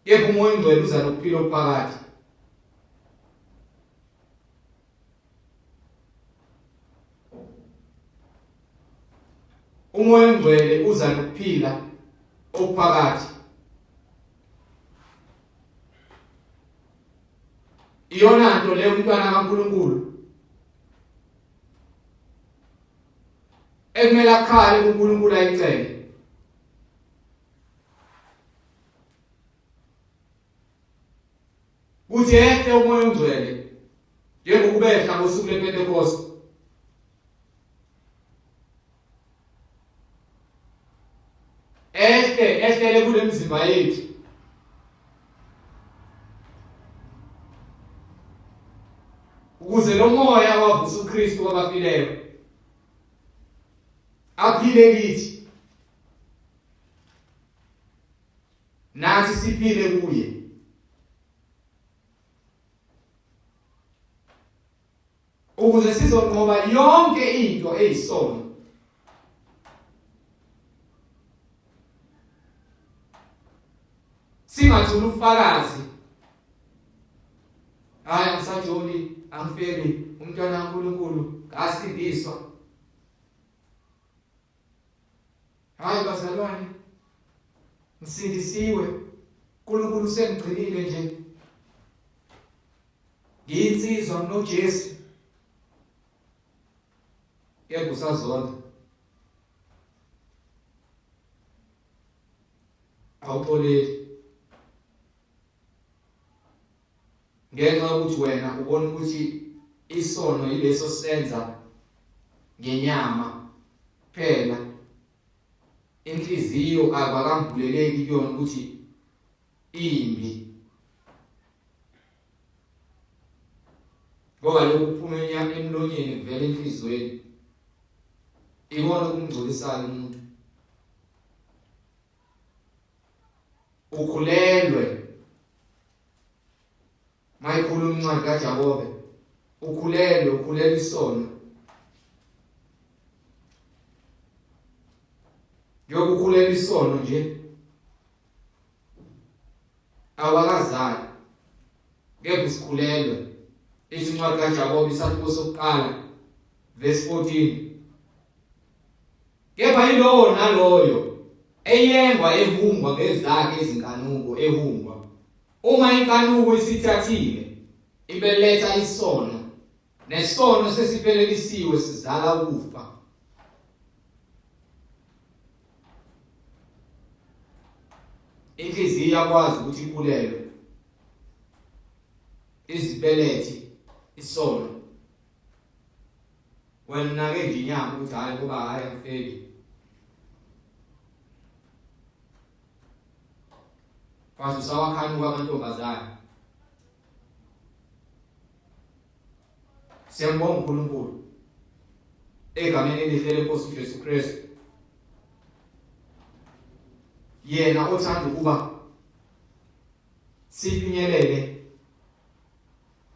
Kepha uMoya oNgcwele uza nokuphila okuphakade. UMoya oNgcwele uza nokuphila okuphakade. Iyona nto leyo umntwana kaNkulunkulu ekumele akhale kuNkulunkulu ayicele. Kuthi ehle uMoya oNgcwele njengokubehla ngosuku lePentekoste. Ehle ehlele kule mizimba yethu. Ukuze lo moya wavusa uKristu kwabafileyo aphile kithi. Nathi siphile kuye. Ukuze sizonqoba yonke into eyisono. Singathula ubufakazi. Hayi angisajoli, angifeli, umntwana kaNkulunkulu ngasindiswa. Hayi bazalwane, ngisindisiwe. uNkulunkulu usengigcinile nje. Ngiyinsizwa nginoJesu. Kepha usazonda. Awuxoleli. Ngenxa yokuthi wena ubona ukuthi isono yileso senza ngenyama kuphela inhliziyo akakambuleleki kuyona ukuthi imbi ngoba lokhu kuphuma emlonyeni kuvela enhliziyweni. Ikona okumngcolisayo umuntu. Ukhulelwe. Mayikhuluma incwadi kaJakobe, ukhulelwe, ukhulelwe isono. Njengoba ukhulelwe isono nje awakazali kepha usikhulelwe. Ithi incwadi kaJakobe isahluko sokuqala verse 14. Kepha yilowo naloyo eyengwa ehungwa ngezakhe izinkanuko ehungwa. Uma inkanuko isithathile ibeletha isono, nesono sesiphelelisiwe sizala ukufa. Inhliziyo iyakwazi ukuthi ikhulelwe izibelethi isono. Wena unake nje inyama ukuthi hhayi ngoba hhayi angifeli. Kwazi usawakhanuka amantombazane. Siyambonga uNkulunkulu egameni elihle lenkosi uJesu Kristu. Yena othanda ukuba sifinyelele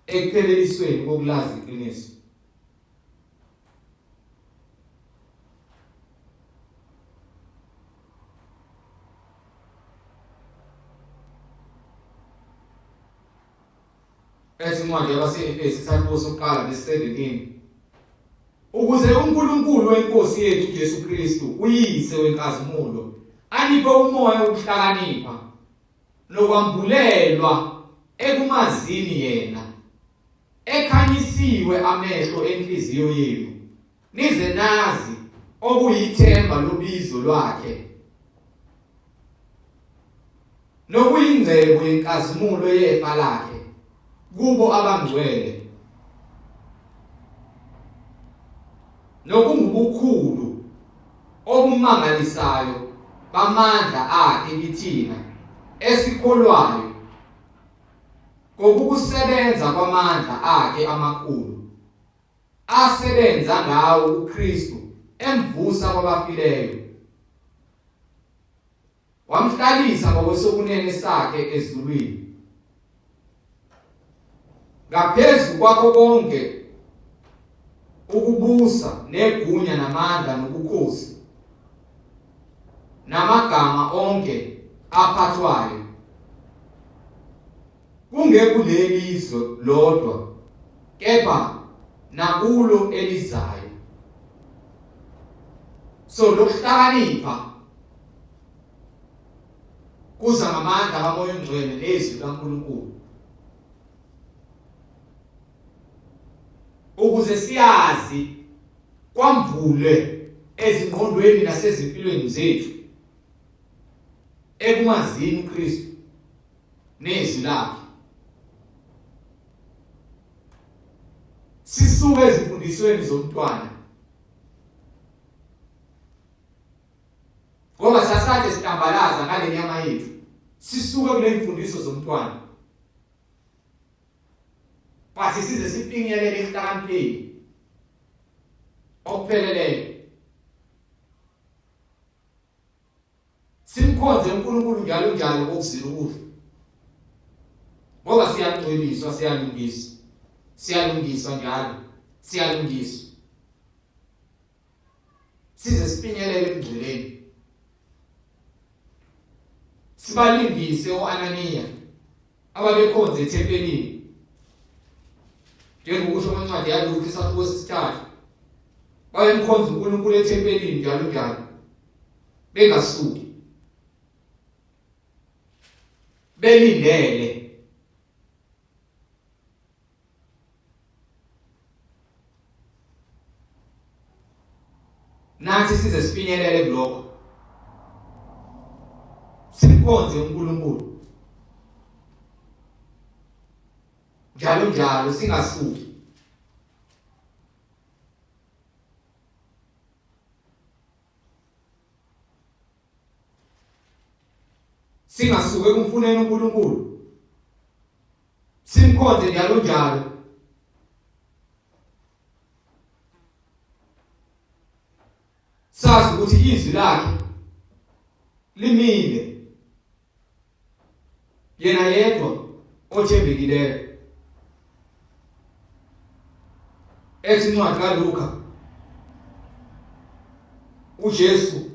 ekuphelelisweni kokulazi iqiniso. Ethi incwadi yabase-Efesu isahluko sokuqala verse 17 ukuze uNkulunkulu wenkosi yethu uJesu Kristu uyise wenkazimulo aniphe umoya wokuhlakanipha nokwambulelwa ekumazini yena ekhanyisiwe amehlo enhliziyo yenu nize nazi okuyithemba lobizo lwakhe nokuyingcebo yenkazimulo yefa lakhe kubo abangcwele nokungubukhulu obumangalisayo bamandla akhe kithina esikholwayo ngokukusebenza kwamandla akhe amakhulu asebenza ngawo uKristu emvusa kwabafileyo wamhlalisa ngokwesokunene sakhe ezulwini ngaphezu kwakho konke ukubusa negunya namandla nobukhosi namagama onke aphathwayo kungekuleli izwe lodwa kepha nakulo elizayo. So lokuhlakanipha kuza ngamandla kaMoya oNgcwele nezwi kaNkulunkulu ukuze siyazi kwamvulwe ezingqondweni nasezimpilweni zethu ekumazini uKristu nezwi lakhe. Sisuke ezimfundisweni zomntwana ngoba sasade sihlambalaza ngale nyama yethu, sisuke kule mfundiso zomntwana but size sifinyelele ekuhlakanipheni okupheleleyo. Simkhonze uNkulunkulu njalo njalo ngokuzila ukudla. Ngoba siyangcweliswa, siyalungiswa. Siyalungiswa njalo. Siyalungiswa. Size sifinyelele ebungcweleni. Sibalingise oAnaniya ababekhonza ethempelini. Njengokusho kwencwadi yaLuka isahluko sesithathu. Babemkhonza uNkulunkulu ethempelini njalo njalo. Bengasuki. Belindele nathi size sifinyelele kulokho simkhonze uNkulunkulu njalo njalo singasuki. Singasuke kumfuneni uNkulunkulu simkhonze njalo njalo. Sazi ukuthi izwi lakhe limile. Yena yedwa othembekileyo. Ethi incwadi kaLuka uJesu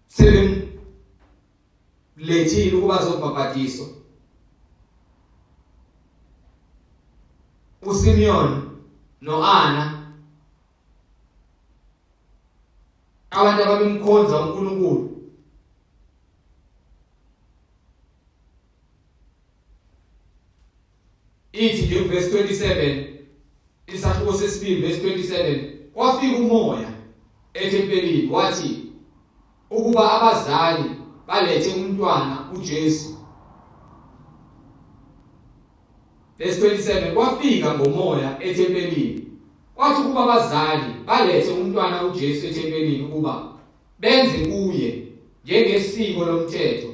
sebemlethile ukuba azobhabhadiswa uSimeon noAna abantu ababemkhonza uNkulunkulu ithi nje verse 27 isahluko sesibili verse 27 kwafika umoya ethempelini wathi ukuba abazali balethe umntwana uJesu Verse 27 kwafika ngomoya ethempelini kwathi ukuba abazali balethe umntwana uJesu ethempelini ukuba benze kuye njengesiko lomthetho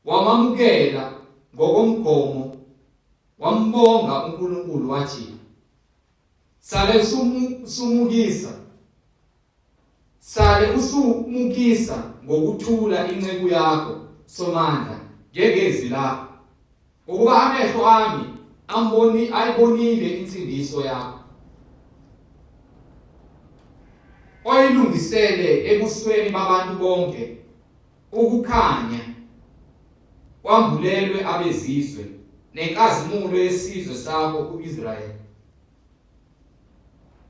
wamamukela ngokomgomo wambonga uNkulunkulu wathi sale sumukisa Sale usumukisa ngokuthula inceku yakho Somandla njengezwi lakho ngokuba amehlo ami amboni ayibonile insindiso yakho oyilungisele ebusweni babantu bonke ukukhanya kwambulelwe abezizwe nenkazimulo yesizwe sakho uIsrayeli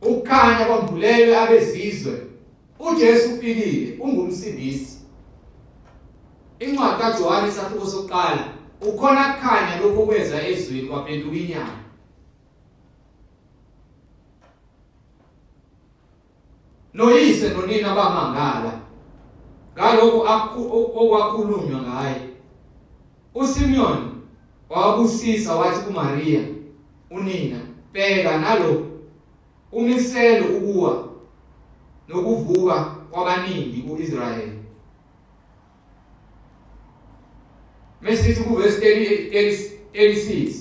Ukukhanya kwambulelwe abezizwe. UJesu ufikile, ungumsindisi. Incwadi kaJohane isahluko sokuqala, ukhona kukhanya lokho kweza ezweni kwaphenduka inyama. Noyise nonina bamangala ngalokho okwakhulunywa ngaye. USimiyoni wabusisa wathi kuMariya unina, bheka nalo umisele ukuwa nokuvuka kwabaningi kuIsrayeli. Mesithi kuvesi 36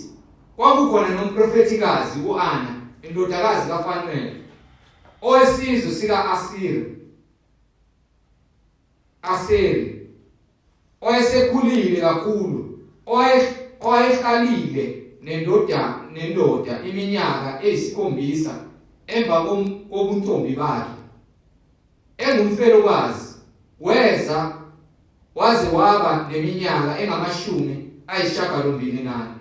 kwakukhona nomprofethikazi uAna indodakazi kaFanuel owesizwe sika-Asiri Aseri owayesekhulile kakhulu owayehlalile nendoda nendoda iminyaka eyisikhombisa emva kobuntombi bakhe engumfelokazi weza waze waba neminyaka engamashumi ayishagalombili nane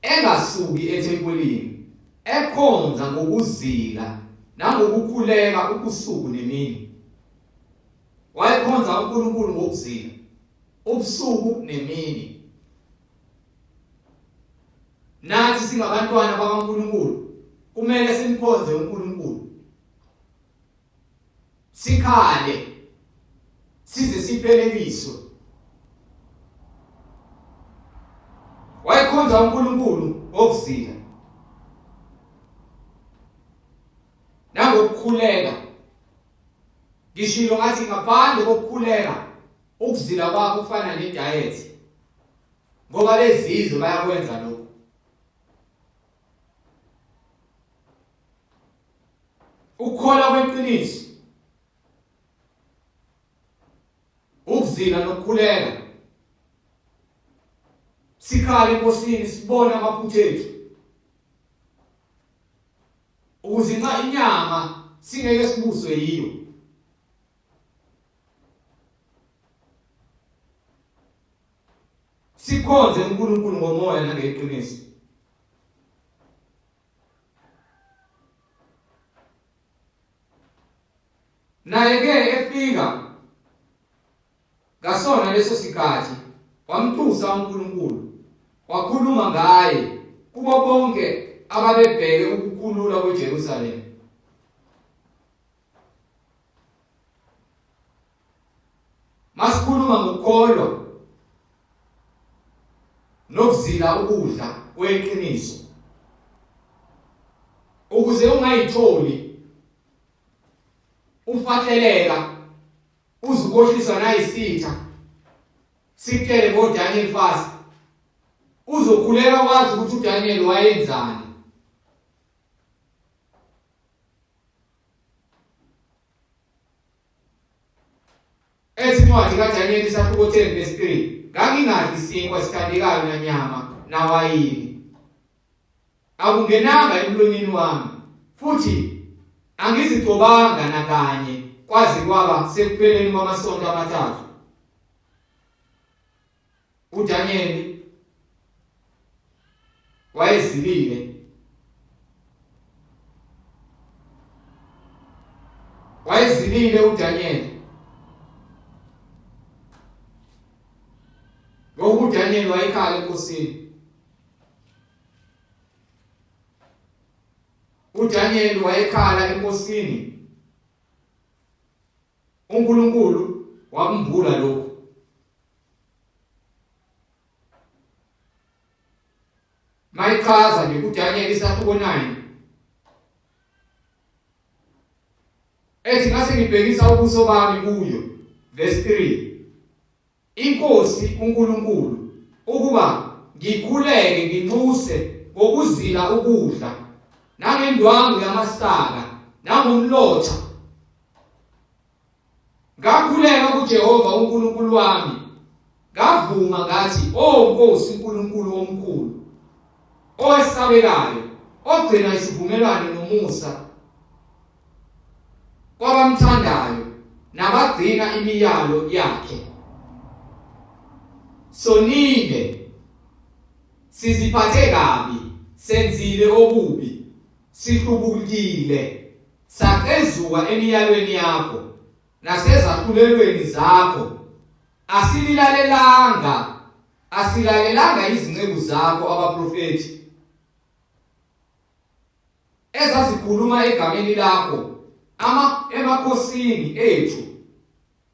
engasuki ethempelini ekhonza ngokuzila nangokukhuleka ubusuku nemini wayekhonza uNkulunkulu ngokuzila ubusuku nemini nathi singabantwana bakaNkulunkulu kumele simkhonze uNkulunkulu sikhale size sipheleliswe wayekhonza uNkulunkulu ngokuzila nangokukhuleka ngishilo ngathi ngaphandle kokukhuleka ukuzila kwakho kufana ne-diet ngoba lezizwe bayakwenza lokho Ukukholwa kweqiniso ukuzila nokukhuleka sikhala enkosini sibone amaphutha ethu ukuze nxa inyama singeke sibuswe yiyo sikhonze uNkulunkulu ngomoya nangeqiniso Naye ke efika ngasona leso sikhathi wamtusa uNkulunkulu wakhuluma ngaye kubo bonke ababebheke ukukhululwa kweJerusalema. Masikhuluma ngokukholwa nokuzila ukudla kweqiniso ukuze ungayitholi ufahleleka uzukhohliswa nayisitha sikutshele ngoDaniel fast. Uzokhuleka wazi ukuthi uDaniel wayenzani. Ethi incwadi kaDaniel isahluko 10 verse 3, ngangingadli sinkwa esithandekayo nanyama nawayini. Akungenanga emlonyeni wami futhi angizigcobanga nakanye kwaze kwaba sekupheleni kwamasonto amathathu. uDaniel wayezilile wayezilile uDaniel ngoba uDaniel wayekhala enkosini uDaniel wayekhala enkosini uNkulunkulu wakumbula lokhu Mayichaza nje kuDaniel isahluko 9 ethi ngase ngibhekisa ubuso bami kuyo verse 3 inkosi uNkulunkulu ukuba ngikhuleke nginxuse ngokuzila ukudla nangendwangu yamasaka nangomlotha Ngakhuleka kuJehova uNkulunkulu wami, ngavuma ngathi, O Nkosi Nkulunkulu omkhulu, owesabekayo, ogcina isivumelwano nomusa kwabamthandayo nabagcina imiyalo yakhe. Sonile, siziphathe kabi, senzile okubi, sihlubukile. Sacezuka emiyalweni yakho nasezahlulelweni zakho, asililalelanga, asilalelanga izinceku zakho abaprofethi ezazikhuluma egameni lakho ama emakhosini ethu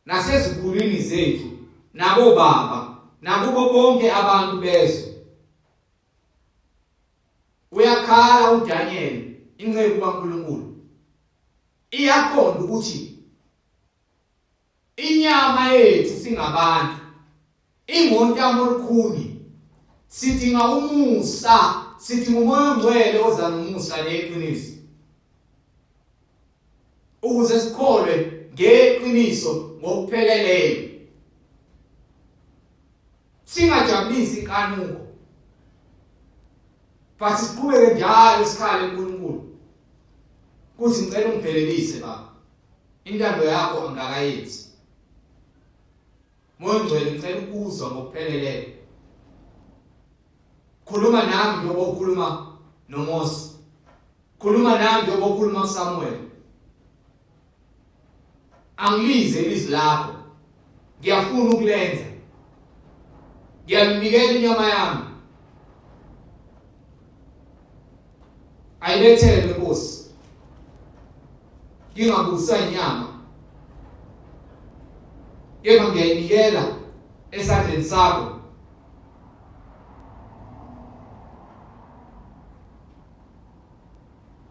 nasezikhulwini zethu nabobaba nakubo bonke abantu bezwe. Uyakhala uDaniel inceku kaNkulunkulu. Iyaqonda ukuthi inyama yethu singabantu ingontamo olukhuni sidinga umusa sidinga umoya ongcwele oza nomusa neqiniso ukuze sikholwe ngeqiniso ngokupheleleyo Singajabulisi inkanuko. But siqhubeke njalo sikhale uNkulunkulu. Kuthi ngicela ungiphelelise baba. Intando yakho angakayenzi. Moya ongcwele ngicela ukuzwa ngokupheleleyo. Khuluma nami njengoba ukhuluma noMose. Khuluma nami njengoba ukhuluma kuSamuel. Angilize ilizwi lakho. Ngiyafuna ukulenza. Ngiyakunikela inyama yami. Ayibethelwe Nkosi. Ngingabusa inyama. Kepha ngiyayinikela esandleni sakho.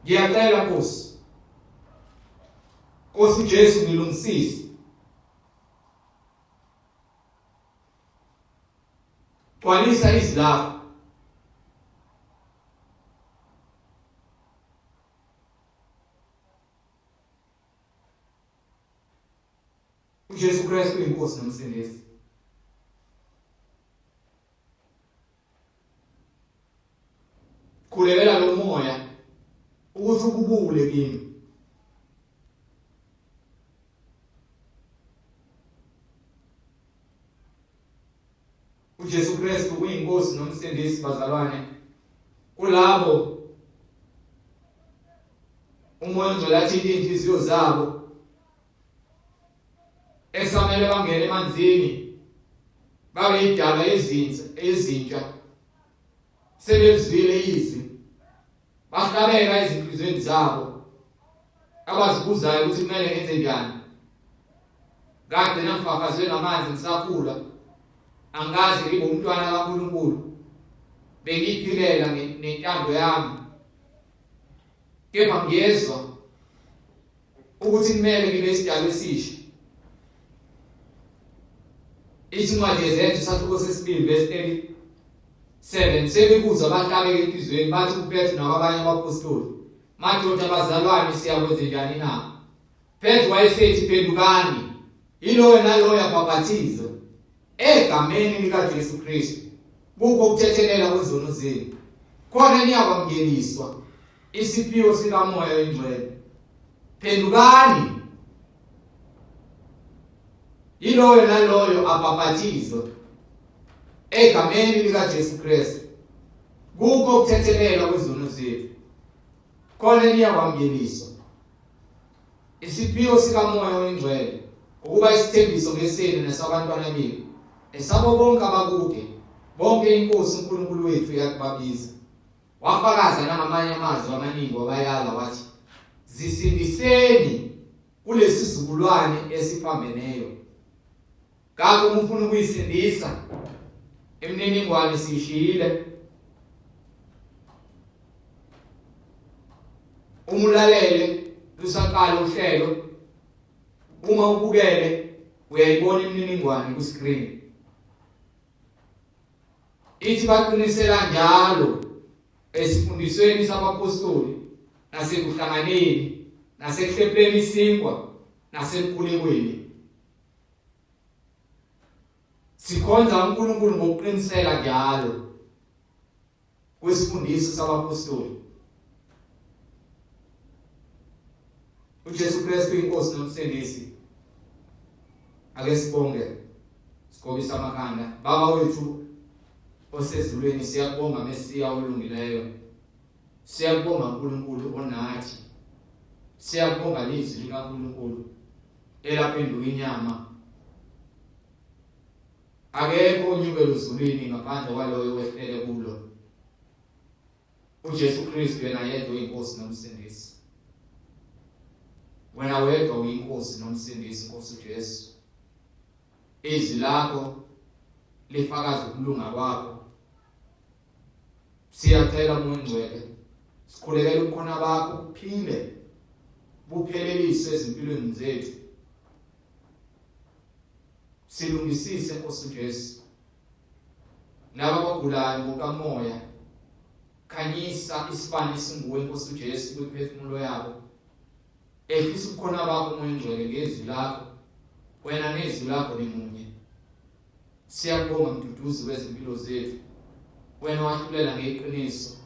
Ngiyacela Nkosi. Nkosi Jesu ngilungisise. Gcwalisa izwi lakho. uJesu Kristu uyinkosi nomsindisi. Khulekela lo moya ukuthi ububule kimi. uJesu Kristu uyinkosi nomsindisi bazalwane kulabo umoya ongcwele athinta inhliziyo zabo esamele bangene emanzini babe idala ezintsha ezintsha sebezwile izwi bahlabeka ezinhlizweni zabo abazibuzayo ukuthi kumele ngenze njani ngagcina ngifafazwe ngamanzi ngisakhula angazi ngibe umntwana kaNkulunkulu bengiyiphilela nentando yami kepha ngiyezwa ukuthi kumele ngibe isidalwa esisha ithi incwadi yezenzo isahluko sesibili verse 7 Sebekuzwa bahlabeke enhliziyweni bathi kuPetru nakwabanye abaphostoli, Madoda bazalwane, siyakwenze njani na? Petru wayesethi, Phendukani, yiloyo naloyo abhaphathizwe egameni likaJesu Kristu kukho ukuthethelela kwezono zenu, khona niyakwamukeliswa isiphiwo sikaMoya oyiNgcwele. Phendukani, yiloyo naloyo abhaphathizwe egameni likaJesu Kristu kukho ukuthethelelwa kwezono zethu, khona niyakwamukeliswa isiphiwo sikaMoya oyiNgcwele, ukuba isithembiso ngesenu nesabantwana benu esabo bonke abakude, bonke iNkosi uNkulunkulu wethu yakubabiza. Wafakaza nangamanye amazwi amaningi wabayala wathi, Zisindiseni kulesizukulwane esiphambeneyo. Ngakho uma ufuna ukuyisindisa imininingwane siyishiyile. Uma ulalele lusaqala uhlelo, uma ubukele uyayibona imininingwane ku-screen. Ithi baqinisela njalo esifundisweni sabaphostoli nasekuhlanganeni nasekuhlephuleni isinkwa nasemkhulekweni. Sikhonza uNkulunkulu ngokuqinisela njalo kwesifundiso sabaphostoli. UJesu Kristu inkosi nomsindisi. Ake sibonge sigobisa amakhanda. Baba wethu osezulwini, siyakubonga Mesiya olungileyo. Siyakubonga uNkulunkulu onathi. Siyakubonga lizwi likaNkulunkulu elaphenduka inyama. Akekho onyukela ezulwini ngaphandle kwaloyo wehlele kulo. uJesu Kristu yena yedwa uyinkosi nomsindisi. Wena wedwa uyinkosi nomsindisi Nkosi uJesu. Izwi lakho lifakaza ukulunga kwakho. Siyacela Moya Ongcwele, sikhulekela ubukhona bakho buphile bupheleliswe ezimpilweni zethu. Silungisise Nkosi uJesu. Laba abagulayo ngokamoya, khanyisa isibani esinguwe Nkosi uJesu kwimiphefumulo yabo. Ehlisa ubukhona bakho Moya Ongcwele ngezwi lakho. Wena nezwi lakho nimunye. Siyakubonga Mduduzi wezimpilo zethu. Wena wahlulela ngeqiniso.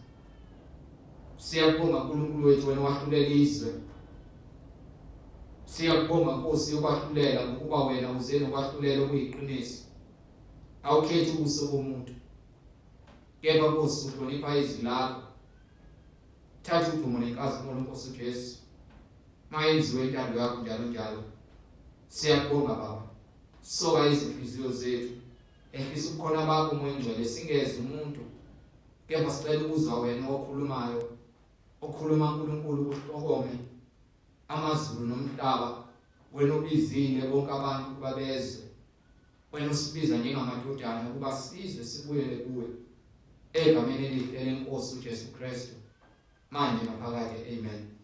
Siyakubonga uNkulunkulu wethu, wena wahlulela izwe. Siyakubonga Nkosi yokwahlulela ngokuba wena uze nokwahlulela okuyiqiniso. Awukhethi ubuso bomuntu. Kepha Nkosi uhlonipha izwi lakho. Thatha udumo nenkazimulo Nkosi uJesu. Mayenziwe intando yakho njalo njalo. Siyakubonga Baba. Soka izinhliziyo zethu. Ehlisa ubukhona bakho Moya Ongcwele singeze umuntu. Kepha sicela ukuzwa wena okhulumayo. Okhuluma uNkulunkulu kuhlokome amazulu nomhlaba. Wena obizile bonke abantu ukuba bezwe. Wena usibiza njengamadodana ukuba sizwe sibuyele kuwe. Egameni elihle lenkosi uJesu Kristu. Manje naphakade amen.